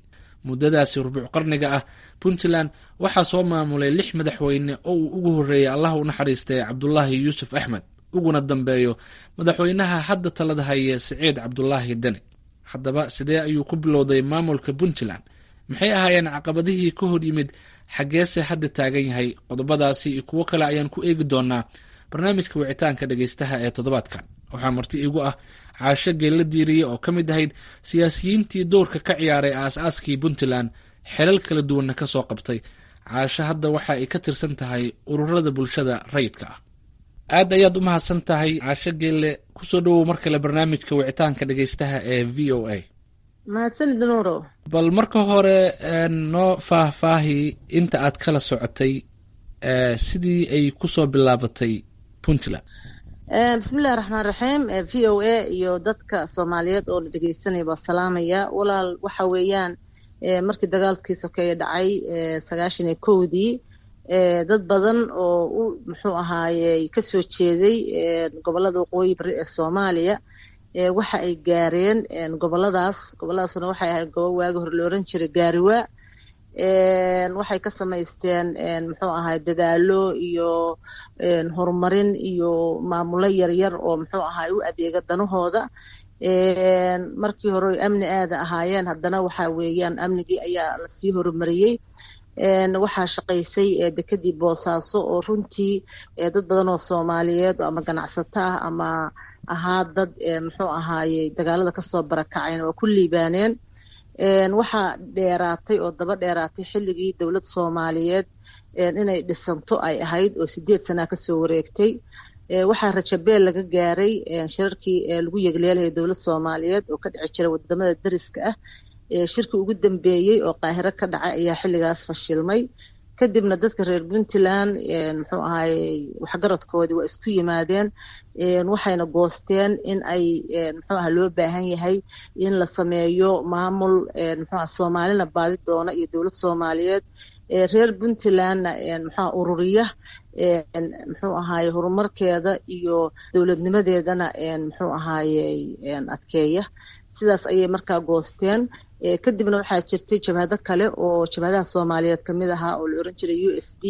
Muddadaasi rubuc qarniga ah Puntland waxaa soo maamulay lix madaxweyne, oo uu ugu horreeyay, Allah u naxariistay, Cabdulaahi Yuusuf Axmed, uguna dambeeyo madaxweynaha hadda talada haya, Siciid Cabdulaahi Deni. Haddaba sidee ayuu ku bilowday maamulka Puntland? Maxay ahaayeen caqabadihii ka hor yimid? Xaggeese hadda taagan yahay? Qodobadaasi iyo kuwo kale ayaan ku eegi doonaa barnaamijka wicitaanka dhegeystaha ee toddobaadkan. Waxaa marti iigu ah Caasho Geella Diiriye, oo ka mid ahayd siyaasiyiintii doorka ka ciyaaray aas-aaskii Puntland, xelal kala duwanna ka soo qabtay. Caasho hadda waxa ay ka tirsan tahay ururada bulshada rayidka ah. Aad ayaad u mahadsan tahay, Caasho Geelle. Kusoo dhowow mar kale barnaamijka wicitaanka dhegeystaha ee VOA. Mahadsanid, Nuuro. Bal marka hore noo faahfaahi inta aad kala socotay sidii ay kusoo bilaabatay Puntland. Bismillahi raxmaan raxiim. VOA iyo dadka Soomaaliyeed oo la dhegeysanaya baa salaamaya. Walaal, waxa weeyaan markii dagaalkii sokeeye dhacay 91-dii, dad badan oo u muxuu ahaayey kasoo jeeday gobolada waqooyi bari ee Soomaaliya waxa ay gaareen goboladaas. Goboladaasuna waxay ahayd gobo waagi hore la oran jiray Gaariwa. Waxay ka samaysteen muxuu ahaay dadaalo iyo horumarin iyo maamulo yaryar oo muxuu ahaay u adeega danahooda. Markii hore amni aada ahaayeen, haddana waxa weeyaan amnigii ayaa lasii horumariyey. Waxaa shaqaysay dekedii Boosaaso oo runtii dad badan oo Soomaaliyeed ama ganacsato ah ama ahaa dad muxuu ahaayey dagaalada kasoo barakacayna waa ku liibaaneen. Waxaa dheeraatay oo daba dheeraatay xilligii dowlad Soomaaliyeed inay dhisanto ay ahayd oo 8 sanaa kasoo wareegtay. Waxaa rajabeel laga gaaray shirarkii lagu yegleelaya dowlad Soomaaliyeed oo ka dhici jiray wadamada dariska ah. Shirkii ugu dambeeyey oo Qaahiro ka dhacay ayaa xilligaas fashilmay. Kadibna dadka reer Puntland muxuu ahaayey waxgaradkoodii waa isku yimaadeen, waxayna goosteen in ay muxuu aha loo baahan yahay in la sameeyo maamul muxuu aha Soomaalina baadi doona iyo dowlad Soomaaliyeed, reer Puntlandna muxuuha ururiya muxuu ahaaye horumarkeeda iyo dowladnimadeedana muxuu ahaayey adkeeya. Sidaas ayay markaa goosteen. Kadibna waxaa jirtay jabhado kale oo jabhadaha Soomaaliyeed kamid ahaa oo la oran jiray USB,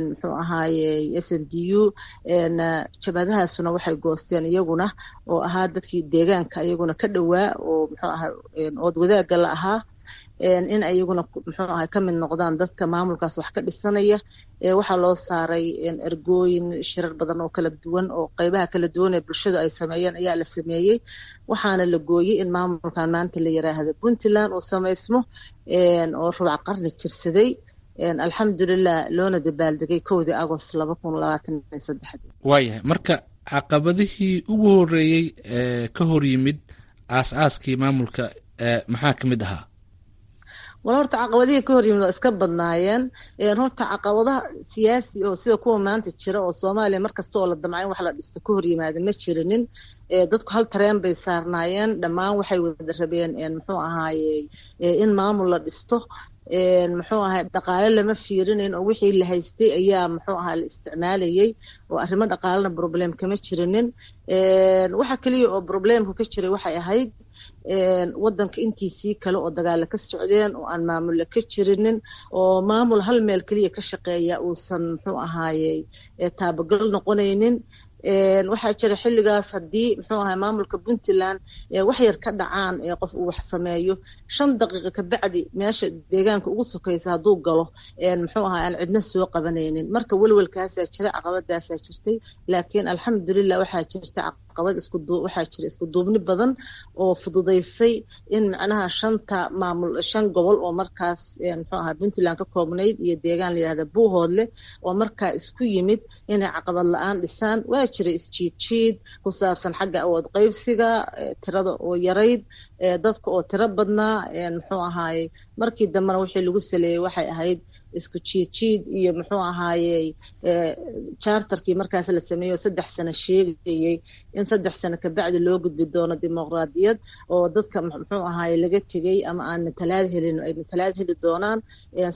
muxuu ahaayey SNDU. Jabhadahaasuna waxay goosteen iyaguna oo ahaa dadkii deegaanka iyaguna ka dhowaa oo muxuu ahaa ood wadaagga la ahaa in ayaguna muxuu ahay ka mid noqdaan dadka maamulkaas wax ka dhisanaya. Waxaa loo saaray ergooyin, shirar badan oo kala duwan oo qeybaha kala duwan ee bulshadu ay sameeyeen ayaa la sameeyey, waxaana la gooyey in maamulkan maanta la yiraahdo Puntland uu samaysmo oo rubac qarni jirsaday, alxamdulilah, loona dabaaldegay 1-dii Agost 2023. Waayahay, marka caqabadihii ugu horreeyey ee ka hor yimid aas-aaskii maamulka maxaa ka mid ahaa? Wal, horta caqabadihii ka hor yimid waa iska badnaayeen. Horta caqabadaha siyaasi oo sida kuwa maanta jira oo Soomaaliya markasta oo la damca in wax la dhisto ka hor yimaada ma jirinin. Dadku hal tareen bay saarnaayeen, dhammaan waxay wada rabeen muxuu ahaayey in maamul la dhisto. Muxuu ahay dhaqaale lama fiirinayn oo wixii la haystay ayaa muxuu ahaa la isticmaalayay oo arrimo dhaqaalena problem kama jirinin. Waxa keliya oo problemku ka jiray waxay ahayd wadanka intiisii kale oo dagaala ka socdeen oo aan maamulla ka jirinin oo maamul hal meel keliya ka shaqeeya uusan muxuu ahaayey taabagal noqonaynin. Waxaa jira xilligaas haddii muxuu ahay maamulka Puntland wax yar ka dhacaan ee qof uu wax sameeyo, 5 daqiiqo kabacdi meesha deegaanka ugu sokaysa hadduu galo muxuu ahay aan cidna soo qabanaynin. Marka welwelkaasaa jira, caqabadaasaa jirtay, laakiin alxamdulilah waxaa jirta caqabad isku waxaa jira isku duubni badan oo fududaysay in macnaha shanta maamul, shan gobol oo markaas muxuu ahaa Puntland ka koobnayd iyo deegaan la yihahda Buuhoodle oo markaa isku yimid inay caqabad la-aan dhisaan. Waa jiray isjiid jiid ku saabsan xagga awood qaybsiga, tirada oo yarayd, dadka oo tiro badnaa. Muxuu ahaayey markii dambena wixii lagu saleeyey waxay ahayd isku jiid jiid iyo muxuu ahaayey charterkii markaas la sameeyo 3 sano sheegayey in 3 sano kabacdi loo gudbi doono dimuqraadiyad oo dadka muxuu ahaayey laga tegey ama aan matalaad helin ay matalaad heli doonaan.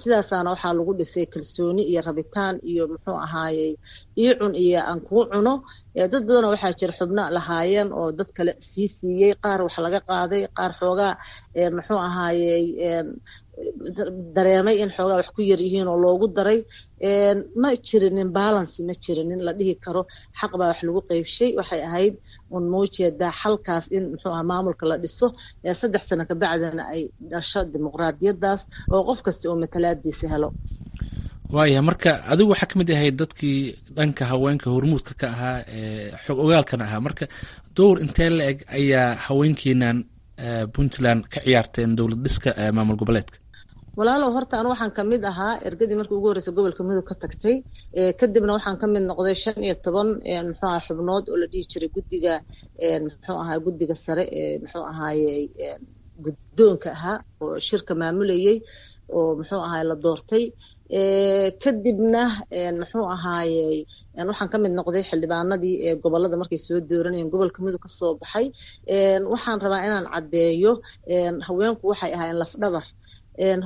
Sidaasaana waxaa lagu dhisay kalsooni iyo rabitaan iyo muxuu ahaayey ii cun iyo aan kuu cuno. Dad badanoo waxaa jira xubno lahaayeen oo dad kale sii siiyey, qaar wax laga qaaday, qaar xoogaa muxuu ahaayey dareemay in xoogaa wax ku yar yihiin oo loogu daray. Ma jirinin balance, ma jirinin la dhihi karo xaq baa wax lagu qeybshay. Waxay ahayd un muujeedaa xalkaas in muxuu aha maamulka la dhiso, 3 sano kabacdina ay dhasho dimuqraadiyadaas oo qof kasta uu matalaadiisa helo. Waayahay, marka adigu waxaa ka mid ahayd dadkii dhanka haweenka hormuudka ka ahaa ee xog ogaalkana ahaa. Marka dowr intee la eg ayaa haweenkiinan Puntland ka ciyaarteen dowlad dhiska maamul goboleedka? Walaalow, horta anu waxaan kamid ahaa ergadii markii ugu horreysay gobolka Mudug ka tagtay. Kadibna waxaan kamid noqday 15 muxuu aha xubnood oo la dhihi jiray guddiga muxuu ahaa guddiga sare ee muxuu ahaayey guddoonka ahaa oo shirka maamulayay oo muxuu ahaay la doortay. Kadibna muxuu ahaayey, waxaan ka mid noqday xildhibaanadii ee gobolada markay soo dooranayeen gobolka Mudug kasoo baxay. Waxaan rabaa inaan caddeeyo, haweenku waxay ahaayeen lafdhabar.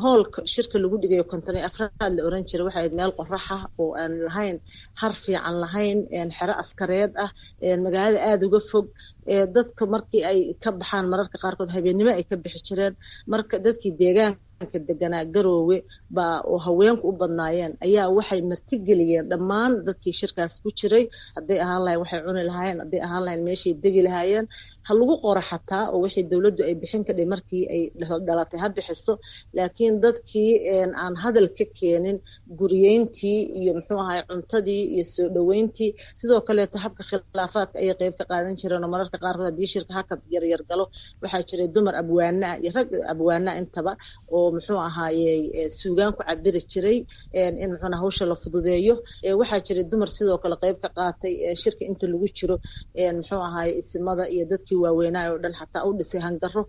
Hoolka shirka lagu dhigayo 54aad la oran jiray waxay ahayd meel qoraxa oo aan lahayn har fiican lahayn, xero askareed ah, magaalada aada uga fog. Dadka markii ay ka baxaan mararka qaarkood habeennimo ay ka bixi jireen. Marka dadkii deegaanka deganaa Garoowe baa oo haweenku u badnaayeen ayaa waxay martigeliyeen dhammaan dadkii shirkaas ku jiray, hadday ahaan lahayn waxay cuni lahaayeen, hadday ahaan lahayn meeshay degi lahaayeen, ha lagu qoro xataa oo wixii dowladdu ay bixin kadhay markii ay dhalatay ha bixiso. Laakiin dadkii aan hadal ka keenin guriyeyntii iyo muxuu ahay cuntadii iyo soo dhoweyntii. Sidoo kaleeto habka khilaafaadka ayay qeyb ka qaadan jireen, oo mararka qaarkood haddii shirka hakad yaryar galo waxaa jiray dumar abwaanaa iyo rag abwaanaa intaba oo muxuu ahaayey suugaan ku cabiri jiray in muxuuna hawsha la fududeeyo. Waxaa jiray dumar sidoo kale qeyb ka qaatay shirka inta lagu jiro, muxuu ahaayey isimada iyo dadkii waaweynaa oo dhan xataa u dhisay hangaro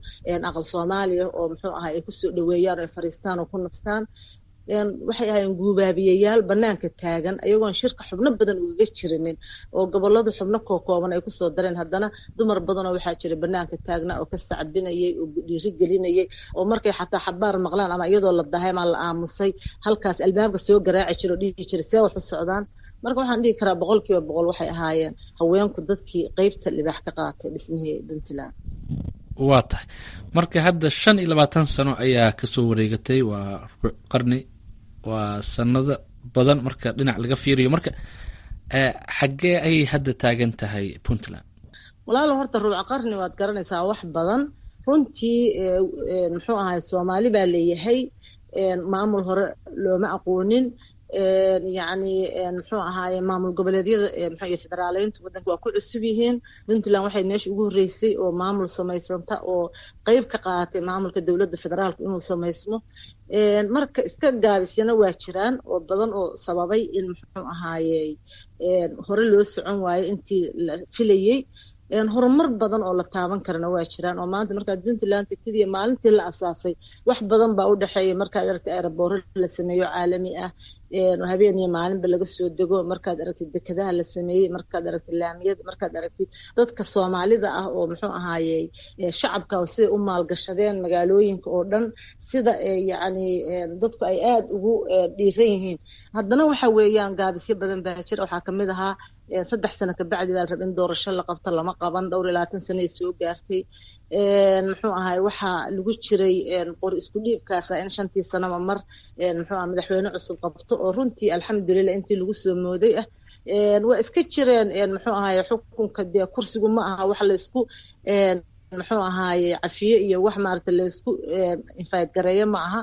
aqal Soomaaliya oo muxuu ahay ay kusoo dhaweeyaan oo ay fariistaan oo ku nastaan. Waxay ahaayeen guubaabiyayaal banaanka taagan, ayagoon shirka xubno badan ugaga jirinin oo goboladu xubno kookooban ay kusoo dareen. Haddana dumar badanoo waxaa jiray banaanka taagnaa oo ka sacbinayay oo dhiirigelinayay, oo markay xataa xabaar maqlaan ama iyadoo la dahay ama la aamusay halkaas albaabka soo garaaci jira oo dhihi jiray see wax u socdaan. Marka waxaan dhihi karaa 100% waxay ahaayeen haweenku dadkii qeybta libaax ka qaatay dhismihii Puntland. Waa tahay. Marka hadda 25 sano ayaa kasoo wareegatay, waa rubuc qarni, waa sanado badan marka dhinac laga fiiriyo. Marka xaggee ayay hadda taagan tahay Puntland? Walaalo, horta rubuc qarni waad garanaysaa wax badan runtii. Muxuu ahay, Soomaali baa leeyahay, maamul hore looma aqoonin. Yacni muxuu ahaaye, maamul goboleedyada muxuu iyo federaaleyntu waddanka waa ku cusub yihiin. Puntland waxay meesha ugu horreysay oo maamul samaysanta oo qeyb ka qaadatay maamulka dowladda federaalka inuu samaysmo. Marka iska gaabisyana waa jiraan oo badan oo sababay in muxuu ahaayey hore loo socon waayo intii la filayey. Horumar badan oo la taaban karana waa jiraan, oo maanta markaad Puntland tagtid iyo maalintii la asaasay wax badan baa u dhexeeya. Markaad aragtid aerobooro la sameeyo caalami ah, habeen iyo maalinba laga soo dego, markaad aragtid dekedaha la sameeyey, markaad aragtid laamiyada, markaad aragtid dadka Soomaalida ah oo muxuu ahaayey shacabka oo siday u maalgashadeen magaalooyinka oo dhan, sida yacni dadku ay aada ugu dhiiran yihiin. Haddana waxa weeyaan gaabisyo badan baa jira. Waxaa kamid ahaa 3 sano kabacdi baa la raba in doorasho la qabto, lama qaban, dhowr iyo labaatan sano ay soo gaartay. Muxuu ahay, waxaa lagu jiray qori isku dhiibkaasa in 5tii sanoba mar muxuu aha madaxweyne cusub qabto, oo runtii alxamdulilah intii lagu soo mooday ah. Waa iska jireen muxuu ahaye xukunka dee kursigu ma aha wax laysku muxuu ahaaye cafiye iyo wax maarata laysku invite gareeyo ma aha.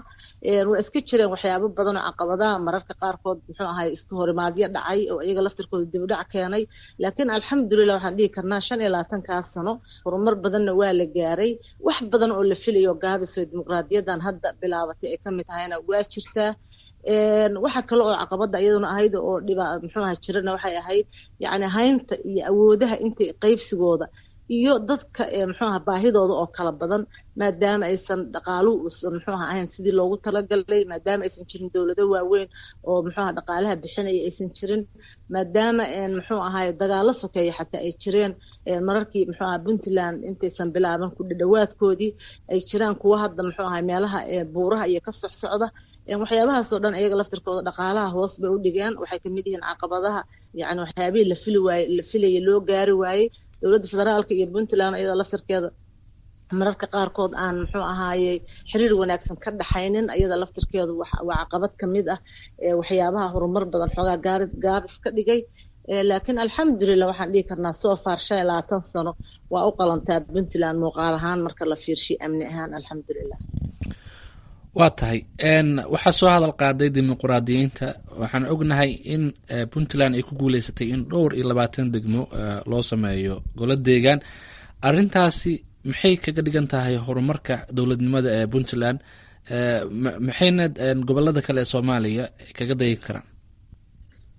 Waa iska jireen waxyaabo badan oo caqabadaha, mararka qaarkood muxuu ahaye iska horimaadyo dhacay oo iyaga laftirkooda dib u dhac keenay. Laakiin alxamdulilah waxaan dhihi karnaa 25kaas sano horumar badanna waa la gaaray, wax badan oo la filayo gaabis oo dimuqraadiyadan hadda bilaabatay ay kamid tahayna waa jirtaa. Waxa kale oo caqabada iyaduna ahayd oo dhiba muxuu aha jirana waxay ahayd yacni haynta iyo awoodaha intay qaybsigooda iyo dadka muxuu aha baahidooda oo kala badan, maadaama aysan dhaqaaluhu uusan muxuu aha ahayn sidii loogu talagalay, maadaama aysan jirin dowlado waaweyn oo muxuu aha dhaqaalaha bixinaya aysan jirin, maadaama muxuu ahaay dagaalo sokeeya xataa ay jireen mararkii muxuu aha Puntland intaysan bilaaban ku dhadhawaadkoodii, ay jiraan kuwa hadda muxuu ahay meelaha buuraha iyo ka socsocda. Waxyaabahaas oo dhan iyaga laftirkooda dhaqaalaha hoos bay u dhigeen. Waxay kamid yihiin caqabadaha, yacni waxyaabihii la fili waaye, la filayay loo gaari waayey. Dowladda federaalka iyo Puntland iyadoo laftirkeeda mararka qaarkood aan muxuu ahaayey xiriir wanaagsan ka dhaxaynin, iyada laftirkeedu waa caqabad kamid ah waxyaabaha horumar badan xoogaa gaari gaabis ka dhigay. Laakiin alxamdulilah waxaan dhihi karnaa soo far 25 sano waa u qalantaa Puntland muuqaal ahaan marka la fiirshiy, amni ahaan alxamdulilah. Waa tahay. Waxaa soo hadal qaaday dimuqraadiyiinta. Waxaan ognahay in Puntland ay ku guuleysatay in dhowr iyo labaatan degmo loo sameeyo golo deegaan. Arrintaasi maxay kaga dhigan tahay horumarka dowladnimada ee Puntland, maxayna gobolada kale ee Soomaaliya kaga dayan karaan?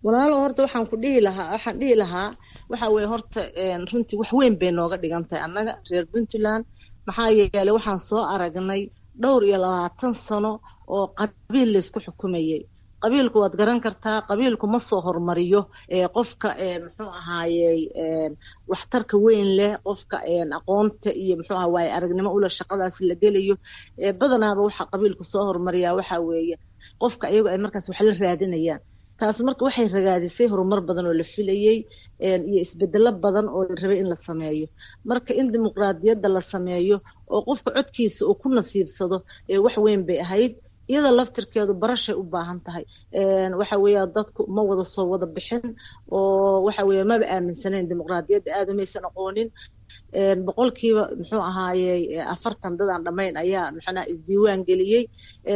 Walaalo, horta waxaan ku dhihi lahaa, waxaan dhihi lahaa waxa weeye horta runtii wax weyn bay nooga dhigan tahay annaga reer Puntland. Maxaa yeelay waxaan soo aragnay dhowr iyo labaatan sano oo qabiil laysku xukumayay, Qabiilku waad garan kartaa, qabiilku ma soo hormariyo qofka muxuu ahaayey waxtarka weyn leh, qofka aqoonta iyo muxuu aha waaye aragnimo ula shaqadaas la gelayo. Badanaaba waxa qabiilku soo hormariyaa waxa weeye qofka iyagu ay markaas wax la raadinayaan. Taas marka waxay ragaadisay horumar badan oo la filayey iyo isbedelo badan oo la rabay in la sameeyo. Marka in dimuqraadiyadda la sameeyo oo qofka codkiisa uu ku nasiibsado wax weyn bay ahayd. Iyada laftirkeedu barashay u baahan tahay. Waxa weeya dadku ma wada soo wada bixin oo waxa weeye maba aaminsanayn dimuqraadiyadda, aada umaysan aqoonin. Boqolkiiba muxuu ahaayey 40 dad aan dhammayn ayaa maxanaa isdiiwaan geliyey.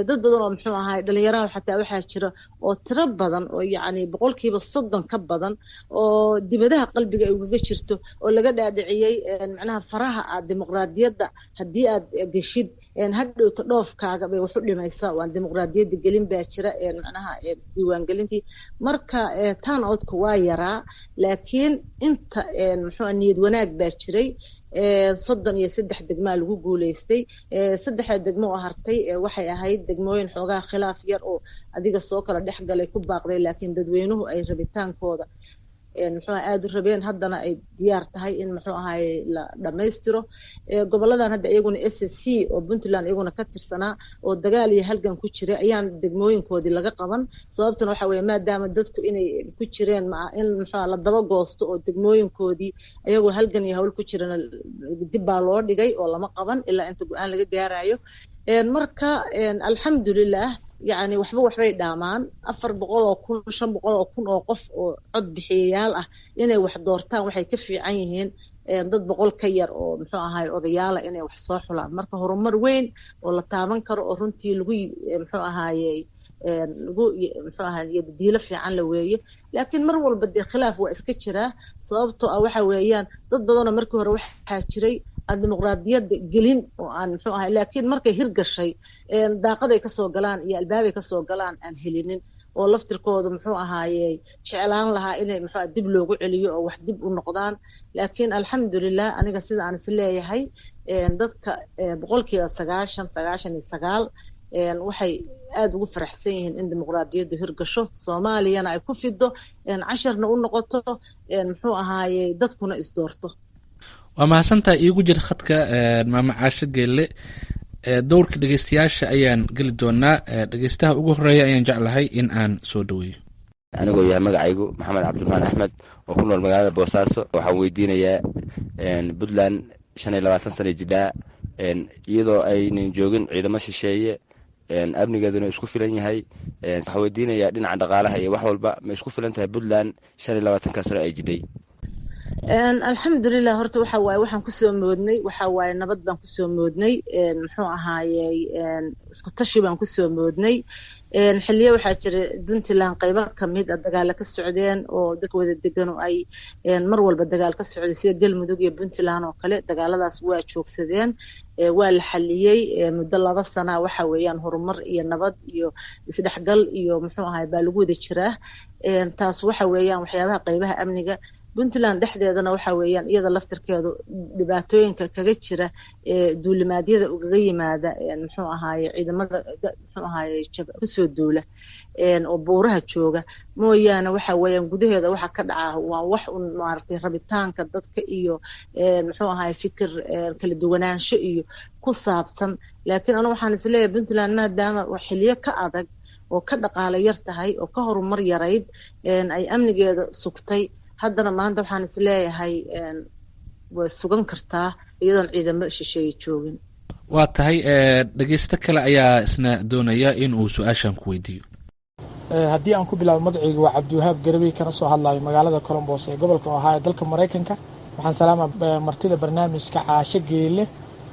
Dad badan oo muxuu ahaayey dhalinyaraha xataa waxaa jira oo tiro badan oo yacni 30% ka badan oo dibadaha qalbiga ay ugaga jirto oo laga dhaadhiciyey macnaha faraha aad dimuqraadiyadda haddii aad geshid hadhowta dhoofkaaga bay wax u dhimaysaa, waan dimuqraadiyadda gelin baa jira macnaha isdiiwaangelintii. Marka turn outku waa yaraa, laakiin inta muxuu niyad wanaag baa jiray. 33 degmaa lagu guuleystay. 3 degmo oo hartay waxay ahayd degmooyin xoogaha khilaaf yar oo adiga soo kala dhex galay ku baaqday, laakiin dadweynuhu ay rabitaankooda muxuu aada u rabeen, haddana ay diyaar tahay in muxuu ahaye la dhammaystiro. Goboladan hadda iyaguna SSC oo Puntland iyaguna ka tirsanaa oo dagaal iyo halgan ku jiray ayaan degmooyinkoodii laga qaban. Sababtuna waxa weeye maadaama dadku inay ku jireen in muxuu la daba goosto oo degmooyinkoodii iyagoo halgan iyo hawl ku jirana dib baa loo dhigay oo lama qaban ilaa inta go-aan laga gaarayo. Marka alxamdulilah, yacni waxba waxbay dhaamaan. 400,000, 500,000 oo qof oo cod bixiyayaal ah inay wax doortaan waxay ka fiican yihiin dad 100 ka yar oo muxuu ahaay odayaala inay wax soo xulaan. Marka horumar weyn oo la taaban karo oo runtii lagu muxuu ahaayey lagu muxuu ahaay diilo fiican la weeye. Laakiin mar walba dee khilaaf waa iska jiraa, sababtoo ah waxa weeyaan dad badanoo markii hore waxaa jiray aan dimuqraadiyadda gelin oo aan muxuu ahay, laakiin markay hirgashay daaqaday kasoo galaan iyo albaabay kasoo galaan aan helinin oo laftirkooda muxuu ahaayey jeclaan lahaa inay muxuu dib loogu celiyo oo wax dib u noqdaan. Laakiin alxamdulilah, aniga sida aan is leeyahay dadka 90%, 99 waxay aada ugu faraxsan yihiin in dimuqraadiyaddu hirgasho, Soomaaliyana ay ku fido, casharna u noqoto, muxuu ahaayey dadkuna isdoorto. Waa mahadsantahay. Iigu jir khadka Maamo Caasho Geelle. Dowrka dhegeystayaasha ayaan geli doonaa. Dhegeystaha ugu horeeya ayaan jeclahay in aan soo dhaweeyo. Anigoo yahay magacaygu Maxamed Cabdiraxmaan Axmed oo ku nool magaalada Boosaaso, waxaan weydiinayaa Puntland 25 sana jidhaa iyadoo aynan joogin ciidamo shisheeye, amnigeeduna isku filan yahay. Waxaan weydiinayaa dhinaca dhaqaalaha iyo wax walba ma isku filan tahay Puntland 25-ka sano ay jidhay? Alxamdulilah, horta waxa waaye waxaan kusoo moodnay waxa waaye nabad baan kusoo moodnay, muxuu ahaayey isku tashi baan kusoo moodnay. Xilliyo waxaa jira Puntland qaybo kamid a dagaala ka socdeen oo dadka wada degan oo ay mar walba dagaal ka socday, sida Galmudug iyo Puntland oo kale. Dagaaladaas waa joogsadeen, waa la xaliyey muddo 2 sana. Waxa weeyaan horumar iyo nabad iyo isdhexgal iyo muxuu ahaay baa lagu wada jiraa. Taas waxa weeyaan waxyaabaha qaybaha amniga Puntland dhexdeedana waxa weeyaan iyada laftirkeedu dhibaatooyinka kaga jira ee duulimaadyada ugaga yimaada muxuu ahaaye ciidamada muxuu ahaaye kasoo duula oo buuraha jooga mooyaane, waxa weeyaan gudaheeda waxa ka dhaca waa wax un maaragtay rabitaanka dadka iyo muxuu ahaaye fikir kala duwanaansho iyo ku saabsan. Laakiin anu waxaan isleeyahay Puntland maadaama xiliyo ka adag oo ka dhaqaale yar tahay oo ka horumar yarayd ay amnigeeda sugtay, haddana maanta waxaan is leeyahay way sugan kartaa iyadoon ciidamo shisheeye joogin. Waa tahay. Dhegeysto kale ayaa isna doonaya in uu su-aashan ku weydiiyo. Haddii aan ku bilaabo, magacayga waa Cabdiwahaab Garabey, kana soo hadlayo magaalada Colombos ee gobolka Ohio, dalka Maraykanka. Waxaan salaama martida barnaamijka Caasho Geele,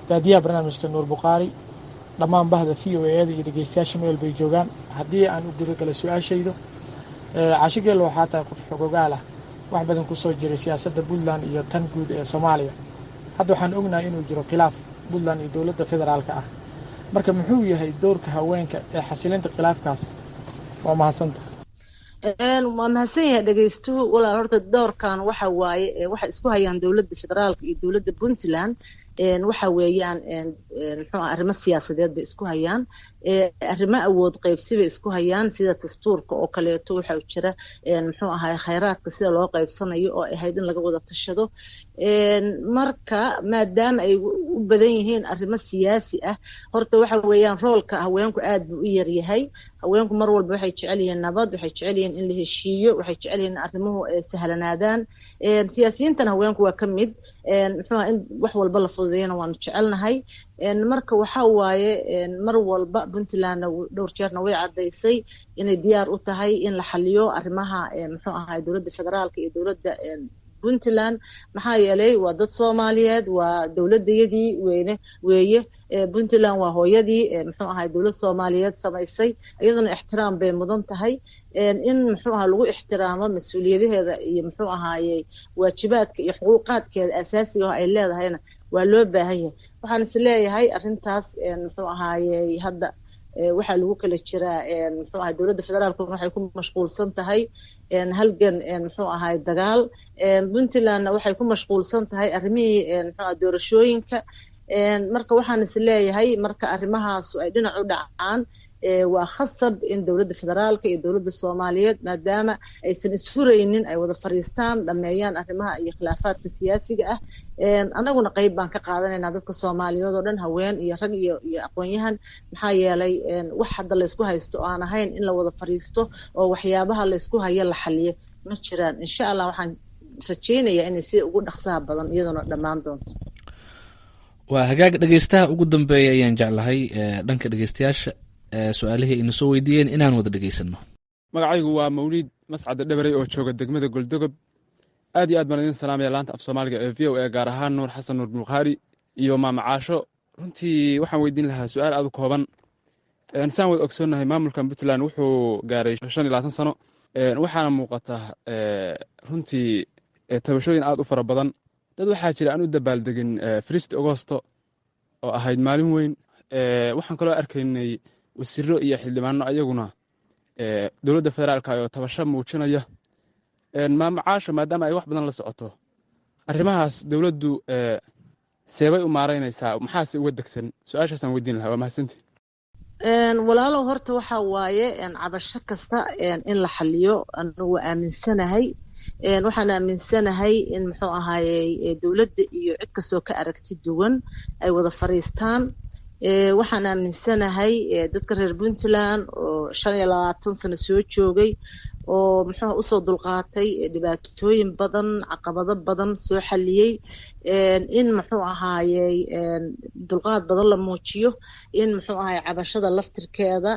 daadiyaha barnaamijka Nuur Bukhaari, dhammaan bahda VOA da iyo dhegeystayaasha meel bay joogaan. Haddii aan u gudagalo su-aashaydo, Caasho Geele, waxaa tahay qof xogogaal ah, wax badan kusoo jiray siyaasadda Puntland iyo tan guud ee Soomaaliya. Hadda waxaan ognahay inuu jiro khilaaf Puntland iyo dowladda federaalka ah. Marka muxuu yahay doorka haweenka ee xasilinta khilaafkaas? Waa mahadsanta. Waa mahadsan yahay dhegeystuhu. Walaal, horta doorkan waxa waaye waxay isku hayaan dowladda federaalka iyo dowladda Puntland waxa weeyaan muxuu arrimo siyaasadeed bay isku hayaan. Arrimo awood qaybsi bay isku hayaan, sida dastuurka oo kaleeto. Waxaa jira, muxuu ahaay, khayraadka sida loo qaybsanayo oo ahayd in laga wada tashado. Marka maadaama ay u badan yihiin arrimo siyaasi ah, horta waxa weeyaan roolka haweenku aad buu u yaryahay. Haweenku mar walba waxay jecel yihiin nabad, waxay jecel yihiin in la heshiiyo, waxay jecel yihiin in arrimuhu sahlanaadaan. Siyaasiyiintan haweenku waa ka mid, muxuu in wax walba la fududeeyana waanu jecelnahay. Marka waxa waaye mar walba Puntlandna dhowr jeerna way caddaysay inay diyaar u tahay in la xaliyo arrimaha, muxuu ahay, dowladda federaalka iyo dowladda Puntland, maxaa yeelay waa dad Soomaaliyeed, waa dowladayadii weyne weeye. Puntland waa hooyadii, muxuu ahay, dowlad Soomaaliyeed samaysay, iyaduna ixtiraam bay mudan tahay, in muxuu ahaa lagu ixtiraamo mas-uuliyadaheeda iyo, muxuu ahaayey, waajibaadka iyo xuquuqaadkeeda asaasiga oo ay leedahayna waa loo baahan yahay. Waxaan is leeyahay arrintaas, muxuu ahaayey, hadda waxaa lagu kala jiraa, muxuu ahay, dowladda federaalka waxay ku mashquulsan tahay halgan, muxuu ahay, dagaal. Puntlandna waxay ku mashquulsan tahay arrimihii, muxuu ahay, doorashooyinka. Marka waxaan is leeyahay marka arrimahaasu ay dhinac u dhacaan, waa khasab in dowladda federaalka iyo dowladda Soomaaliyeed, maadaama aysan isfuraynin, ay wada fariistaan, dhameeyaan arrimaha iyo khilaafaadka siyaasiga ah. Annaguna qeyb baan ka qaadanaynaa, dadka Soomaaliyeed oo dhan, haween iyo rag iyo aqoon-yahan, maxaa yeelay wax hadda laysku haysto oo aan ahayn in la wada fariisto oo waxyaabaha laysku hayo la xaliyo ma jiraan. Insha Allah waxaan rajeynayaa inay si ugu dhaqsaha badan iyaduna dhammaan doonto. Waa hagaag. Dhegeystaha ugu dambeeya ayaan jeclahay dhanka dhegeystayaasha su-aalihii ayna soo weydiiyeen inaan wada dhegeysano. Magacaygu waa Mawliid Mascade Dhabarey oo jooga degmada Goldogob. Aad iyo aad baan idin salaamaya laanta af Soomaaliga ee VOA, gaar ahaan Nuur Xasan Nuur Bukhaari iyo Maama Caasho. Runtii waxaan weydiin lahaa su-aal aad u kooban. Saan wada ogsoonnahay, maamulkan Puntland wuxuu gaaray 25 sano, waxaana muuqata runtii tabashooyin aad u fara badan. Dad waxaa jira aan u dabaaldegin 1 Agosto oo ahayd maalin weyn. Waxaan kaloo arkaynay wasiiro iyo xildhibaano ayaguna dowladda federaalka oo tabasho muujinaya. Maama Caasho, maadaama ay wax badan la socoto arrimahaas, dowladdu seebay u maaraynaysaa? Maxaase uga degsan? Su-aashaasaan weydiin lahaa. Waa mahadsantii. Walaalow, horta waxa waaye cabasho kasta in la xaliyo anigu waa aaminsanahay. Waxaan aaminsanahay in, muxuu ahaayey, dowladda iyo cid kastoo ka aragti duwan ay wada fariistaan. Waxaan aaminsanahay dadka reer Puntland oo 25 sano soo joogay oo muxuu usoo dulqaatay dhibaatooyin badan, caqabado badan soo xaliyey, in, muxuu ahaayey, dulqaad badan la muujiyo, in, muxuu ahaye, cabashada laftirkeeda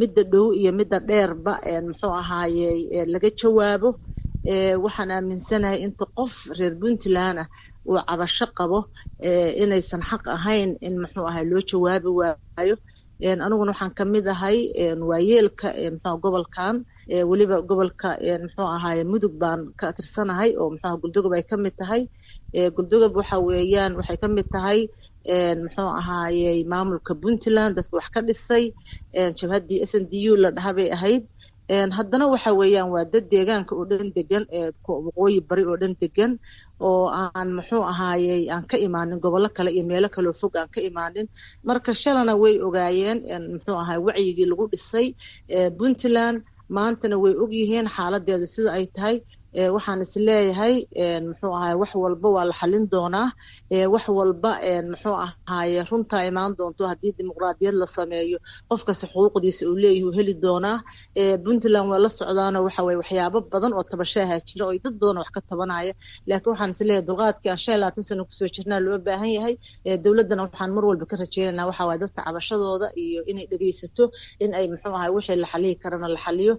midda dhow iyo midda dheerba, muxuu ahaayey, laga jawaabo. Waxaan aaminsanahay inta qof reer Puntland ah uu cabasho qabo inaysan xaq ahayn in, muxuu ahay, loo jawaabi waayo. Aniguna waxaan kamid ahay waayeelka, muxuu, gobolkan, weliba gobolka, muxuu ahaye, Mudug baan ka tirsanahay oo, muxuu, Goldogob ay kamid tahay. Goldogob waxa weeyaan waxay kamid tahay, muxuu ahaayey, maamulka Puntland dadka wax ka dhisay, jabhaddii SNDU la dhaha bay ahayd. Haddana waxa weeyaan waa dad deegaanka oo dhan degan, waqooyi bari oo dhan degan, oo aan, muxuu ahaayey, aan ka imaanin gobollo kale iyo meelo kaleo fog aan ka imaanin. Marka shalana way ogaayeen, muxuu ahaay, wacyigii lagu dhisay Puntland, maantana way ogyihiin xaaladeeda sida ay tahay. Waxaan is leeyahay, muxuu ahaay, wax walba waa la xalin doonaa. Wax walba, muxuu ahaaye, runtaa imaan doonto haddii dimuqraadiyad la sameeyo, qof kasta xuquuqdiisa uu leeyahay uu heli doonaa. Puntland waa la socdaano, waxa weye waxyaabo badan oo tabashaha jira oo dad badan oo wax ka tabanaya, laakiin waxaan is leeyahay dulqaadkii aan 25 sano kusoo jirnaa loo baahan yahay. Dowladdana waxaan mar walba ka rajeynaynaa waxa waye dadka cabashadooda iyo inay dhegeysato, in ay, muxuu ahaay, wixii la xaliyi karana la xaliyo,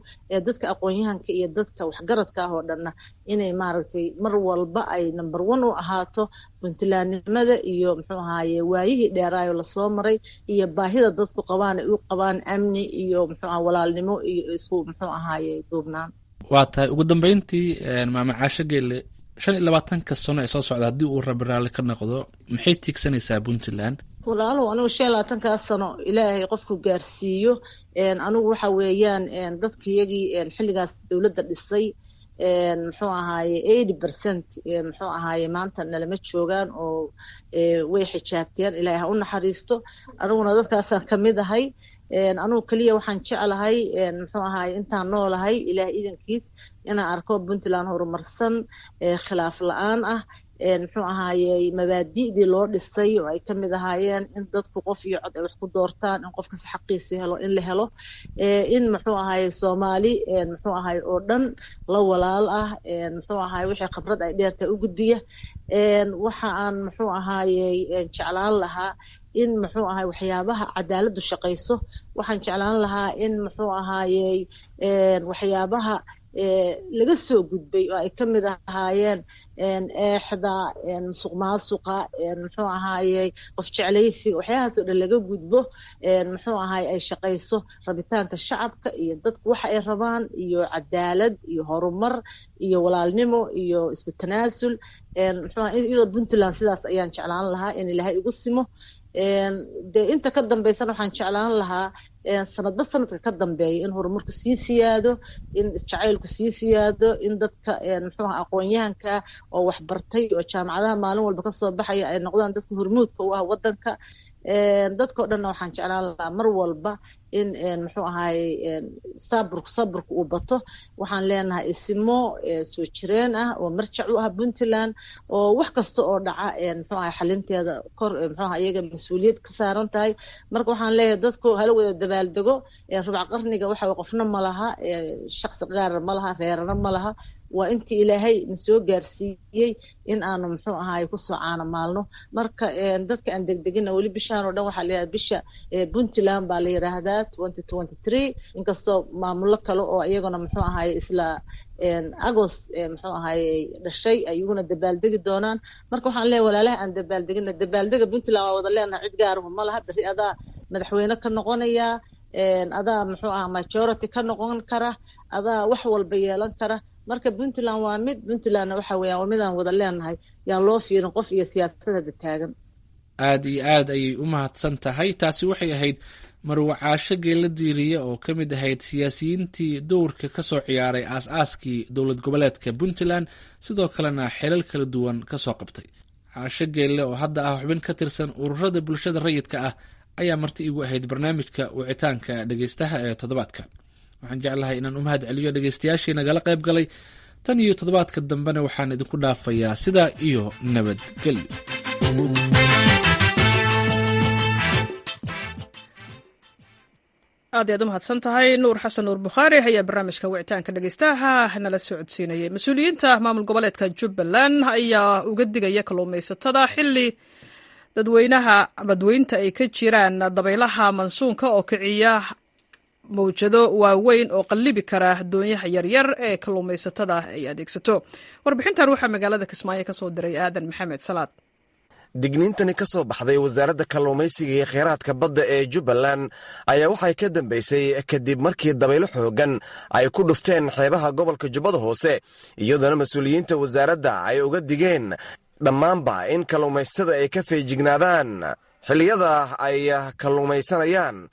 dadka aqoon-yahanka iyo dadka waxgaradka ah oo dhanna inay, maaragtay, mar walba ay number one u ahaato Puntlandnimada iyo, muxuu ahaaye, waayihii dheeraayo lasoo maray iyo baahida dadku qabaan ay u qabaan amni iyo, muxuu aha, walaalnimo iyo isku, muxuu ahaaye, duubnaan. Waa tahay. Ugu dambeyntii, Maama Caasho Geelle, 25-ka sano ee soo socda, haddii uu rabi raalli ka noqdo, maxay tiigsanaysaa Puntland? Walaalow, anigu 25-kaas sano Ilaahay qofku gaarsiiyo, anigu waxa weeyaan dadkiyagii xilligaas dowladda dhisay, muxuu ahaaye, 80%, muxuu ahaaye, maanta nalama joogaan oo way xijaabteen, Ilaahay ha u naxariisto. Aniguna dadkaasaan kamid ahay. Anugu keliya waxaan jeclahay, muxuu ahaay, intaan noolahay Ilaah idankiis inaan arko Puntland horumarsan, khilaaf la-aan ah, muxuu ahaayey, mabaadi'dii loo dhisay oo ay kamid ahaayeen in dadku qof iyo cod ay wax ku doortaan, in qofkas xaqiisa helo, in la helo, in muxuu ahaye Soomaali muxuu ahaye oo dhan la walaal ah, muxuu ahaye wixii khibrad ay dheertahay u gudbiya. Waxa aan muxuu ahaayey jeclaan lahaa in muxuu ahaye waxyaabaha cadaaladdu shaqayso. Waxaan jeclaan lahaa in muxuu ahaayey waxyaabaha laga soo gudbay oo ay kamid ahaayeen eexda, musuq maasuqa, muxuu ahaayey qof jeclaysiga, waxyaabahaas oo dhan laga gudbo, muxuu ahaye ay shaqayso rabitaanka shacabka iyo dadku waxa ay rabaan, iyo cadaalad iyo horumar iyo walaalnimo iyo isku tanaasul. Muxuu iyadoo Puntland sidaas ayaan jeclaan lahaa in Ilaahay igu simo. Dee inta ka dambeysana waxaan jeclaan lahaa sanadba sanadka ka dambeeya in horumarku sii siyaado, in isjacaylku sii siyaado, in dadka muxuu aha aqoon-yahanka oo waxbartay oo jaamacadaha maalin walba kasoo baxaya ay noqdaan dadka hormuudka u ah wadanka. Dadkao dhanna waxaan jeclaan lahaa mar walba in muxuu ahaye saburku uu bato. Waxaan leenahay isimo soo jireen ah oo marjac u ah Puntland, oo wax kasta oo dhaca muxuu ahay xalinteeda kor muxuu aha iyaga mas-uuliyad ka saaran tahay. Marka waxaan leeyahay dadku hala wada dabaaldego rubac qarniga. Waxa qofna ma laha, shaksi gaara ma laha, reerana ma laha. Waa intii Ilaahay na soo gaarsiiyey in aanu muxuu ahaay kusoo caano maalno. Marka dadka aan degdegina weli bishaan oo dhan waxaa la yidhahdaa bisha Puntland baa la yidhaahdaa 2023, inkastoo maamulo kale oo iyaguna muxuu ahaay isla Agost muxuu ahaayey dhashay ayaguna dabaaldegi doonaan. Marka waxaan leeyahay walaalaha aan dabaaldegina, dabaaldega Puntland waa wada leenahay, cid gaaruhu ma laha. Berri adaa madaxweyne ka noqonaya, adaa muxuu ahaa majority ka noqon kara, adaa wax walba yeelan kara. Marka Puntland waa mid, Puntlandna waxa weeyaan waa midaan wada leenahay, yaan loo fiirin qof iyo siyaasadada taagan. Aada iyo aad ayay u mahadsan tahay. Taasi waxay ahayd Marwo Caasho Geela Diiriye oo ka mid ahayd siyaasiyiintii dowrka ka soo ciyaaray aas-aaskii dowlad goboleedka Puntland, sidoo kalena xilal kala duwan ka soo qabtay. Caasho Geelle oo hadda ah xubin ka tirsan ururada bulshada rayidka ah ayaa marti igu ahayd barnaamijka wicitaanka dhegeystaha ee toddobaadka. Waxaan jeclahay inaan u mahad celiyo dhegeystayaashii nagala qayb galay. Tan iyo toddobaadka dambena waxaan idinku dhaafayaa sidaa iyo nabadgelyo. Aad ayaad u mahadsan tahay Nuur Xasan Nuur Bukhaari ayaa barnaamijka wicitaanka dhegeystaha nala socodsiinayay. Mas-uuliyiinta maamul goboleedka Jubbaland ayaa uga digaya kalluumaysatada xilli dadweynaha badweynta ay ka jiraan dabaylaha mansuunka oo kiciya mawjado waaweyn oo qallibi kara doonyaha yaryar ee kalluumaysatada ay adeegsato. Warbixintan waxaa magaalada Kismaayo ka soo diray Aadan Maxamed Salaad. Digniintani ka soo baxday wasaaradda kalluumaysiga iyo kheyraadka badda ee Jubbaland ayaa waxay ka dambaysay kadib markii dabaylo xooggan ay ku dhufteen xeebaha gobolka Jubbada Hoose, iyadoona mas-uuliyiinta wasaaradda ay uga digeen dhammaanba in kalluumaysatada ay ka feejignaadaan xilliyada ay kalluumaysanayaan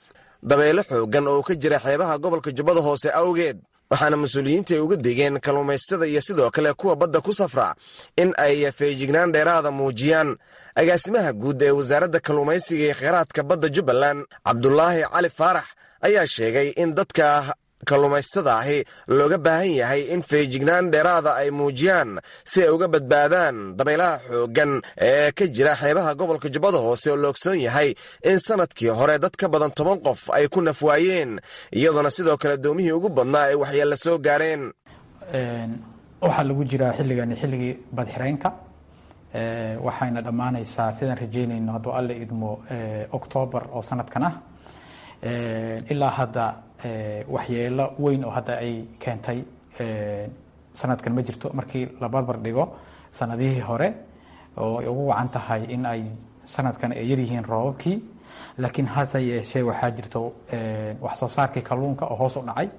dabaylo xooggan oo ka jira xeebaha gobolka Jubbada Hoose awgeed. Waxaana mas-uuliyiinta ay uga digeen kalluumaysatada iyo sidoo kale kuwa badda ku safra in ay feejignaan dheeraada muujiyaan. Agaasimaha guud ee wasaaradda kalluumaysiga iyo kheyraadka badda Jubbaland, Cabdulaahi Cali Faarax, ayaa sheegay in dadka kalluumaysatada ahi looga baahan yahay in feejignaan dheeraada ay muujiyaan si ay uga badbaadaan dabaylaha xooggan ee ka jira xeebaha gobolka Jubbada Hoose, oo la ogsoon yahay in sanadkii hore dad ka badan 10 qof ay ku nafwaayeen, iyadoona sidoo kale doomihii ugu badnaa ay waxyeella soo gaareen. Waxaa lagu jiraa xilligani xilligii badxireenka, waxayna dhammaanaysaa sidaan rajeynayno hadduu Alle idmo Octoobar oo sanadkan ah. Ilaa hadda waxyeelo weyn oo hadda ay keentay sanadkan ma jirto markii la barbar dhigo sanadihii hore, oo ay ugu wacan tahay in ay sanadkan ay yaryihiin roobabkii. Laakiin hase yeeshee waxaa jirto wax soo saarkii kalluunka oo hoos u dhacay,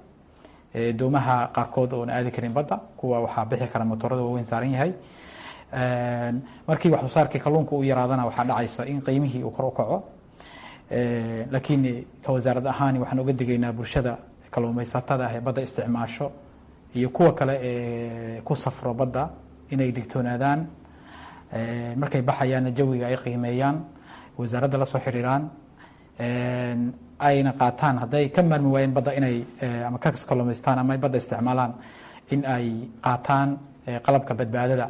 doomaha qaarkood oon aadi karin badda, kuwa waxaa bixi kara motorada waaweyn saaran yahay. Markii wax soo saarkii kalluunka uu yaraadana waxaa dhacaysa in qiimihii uu kor u kaco. Laakiin ka wasaarad ahaan waxaan uga digaynaa bulshada kalluumaysatada ah ee badda isticmaasho iyo kuwa kale ee ku safro badda inay digtoonaadaan markay baxayaanna jawiga ay qiimeeyaan, wasaaradda la soo xiriiraan. Ayna qaataan hadday ka maarmi waayeen badda inay ama ka kalluumaystaan ama ay badda isticmaalaan, in ay qaataan qalabka badbaadada,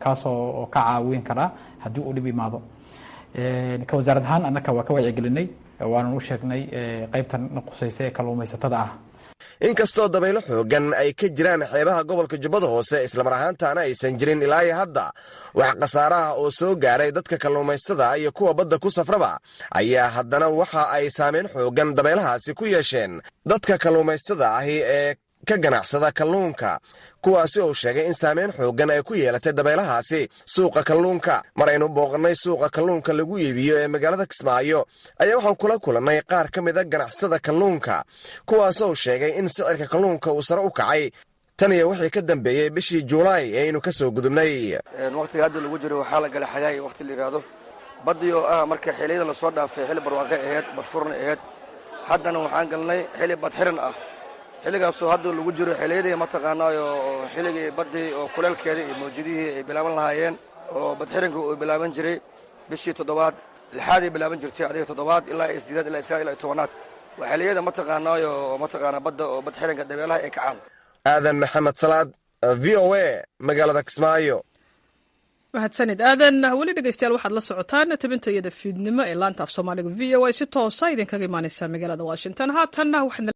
kaasoo ka caawin kara haddii uu dhib imaado. Ka wasaarad ahaan annaka waa ka wacyigelinay, waanan u sheegnay qaybtan qusaysa ee kalluumaysatada ah. Inkastoo dabaylo xoogan ay ka jiraan xeebaha gobolka Jubbada Hoose, islamar ahaantaana aysan jirin ilaa iyo hadda wax khasaaraha oo soo gaaray dadka kalluumaysatada iyo kuwa badda ku safraba, ayaa haddana waxa ay saameyn xoogan dabaylahaasi ku yeesheen dadka kalluumaysatada ahi ee ka ganacsada kalluunka, kuwaasi uu sheegay in saameyn xoogan ay ku yeelatay dabaylahaasi suuqa kalluunka. Maraynu booqannay suuqa kalluunka lagu iibiyo ee magaalada Kismaayo ayaa waxaan kula kulannay qaar ka mida ganacsada kalluunka, kuwaasoo sheegay in sicirka kalluunka uu sare u kacay tan iyo wixii ka dambeeyey bishii Juulaay ee aynu ka soo gudubnay. Waqtiga hadda lagu jiro waxaa la galay xagaay, waqti la yidhaahdo baddii oo ah marka xilliyada lasoo dhaafay xilli barwaaqe ahayd, badfurna ahayd. Haddana waxaan galnay xilli badxiran ah, xilligaasoo hadda lagu jiro xilliyadii mataqaanaayo xilligii baddii oo kuleelkeedii iyo mawjadihii ay bilaaban lahaayeen, oo badxiranka uu bilaaban jiray bishii toddobaad, lixaaday bilaaban jirtay, adiga toddobaad ilaa iyo sideed ilaa sagaal ilaa 10aad. Waa xilliyada mataqaanaayo mataqaanaa badda oo badxiranka dabeelaha ay kacaan. Aadan Maxamed Salaad, VOA, magaalada Kismaayo. Mahadsanid, Aadan. Weli dhegeystayaal, waxaad la socotaan tabinta iyada fiidnimo ee laanta af Soomaaliga VOA, si toosa idinkaga imaaneysa magaalada Washington. Haatanna waxaad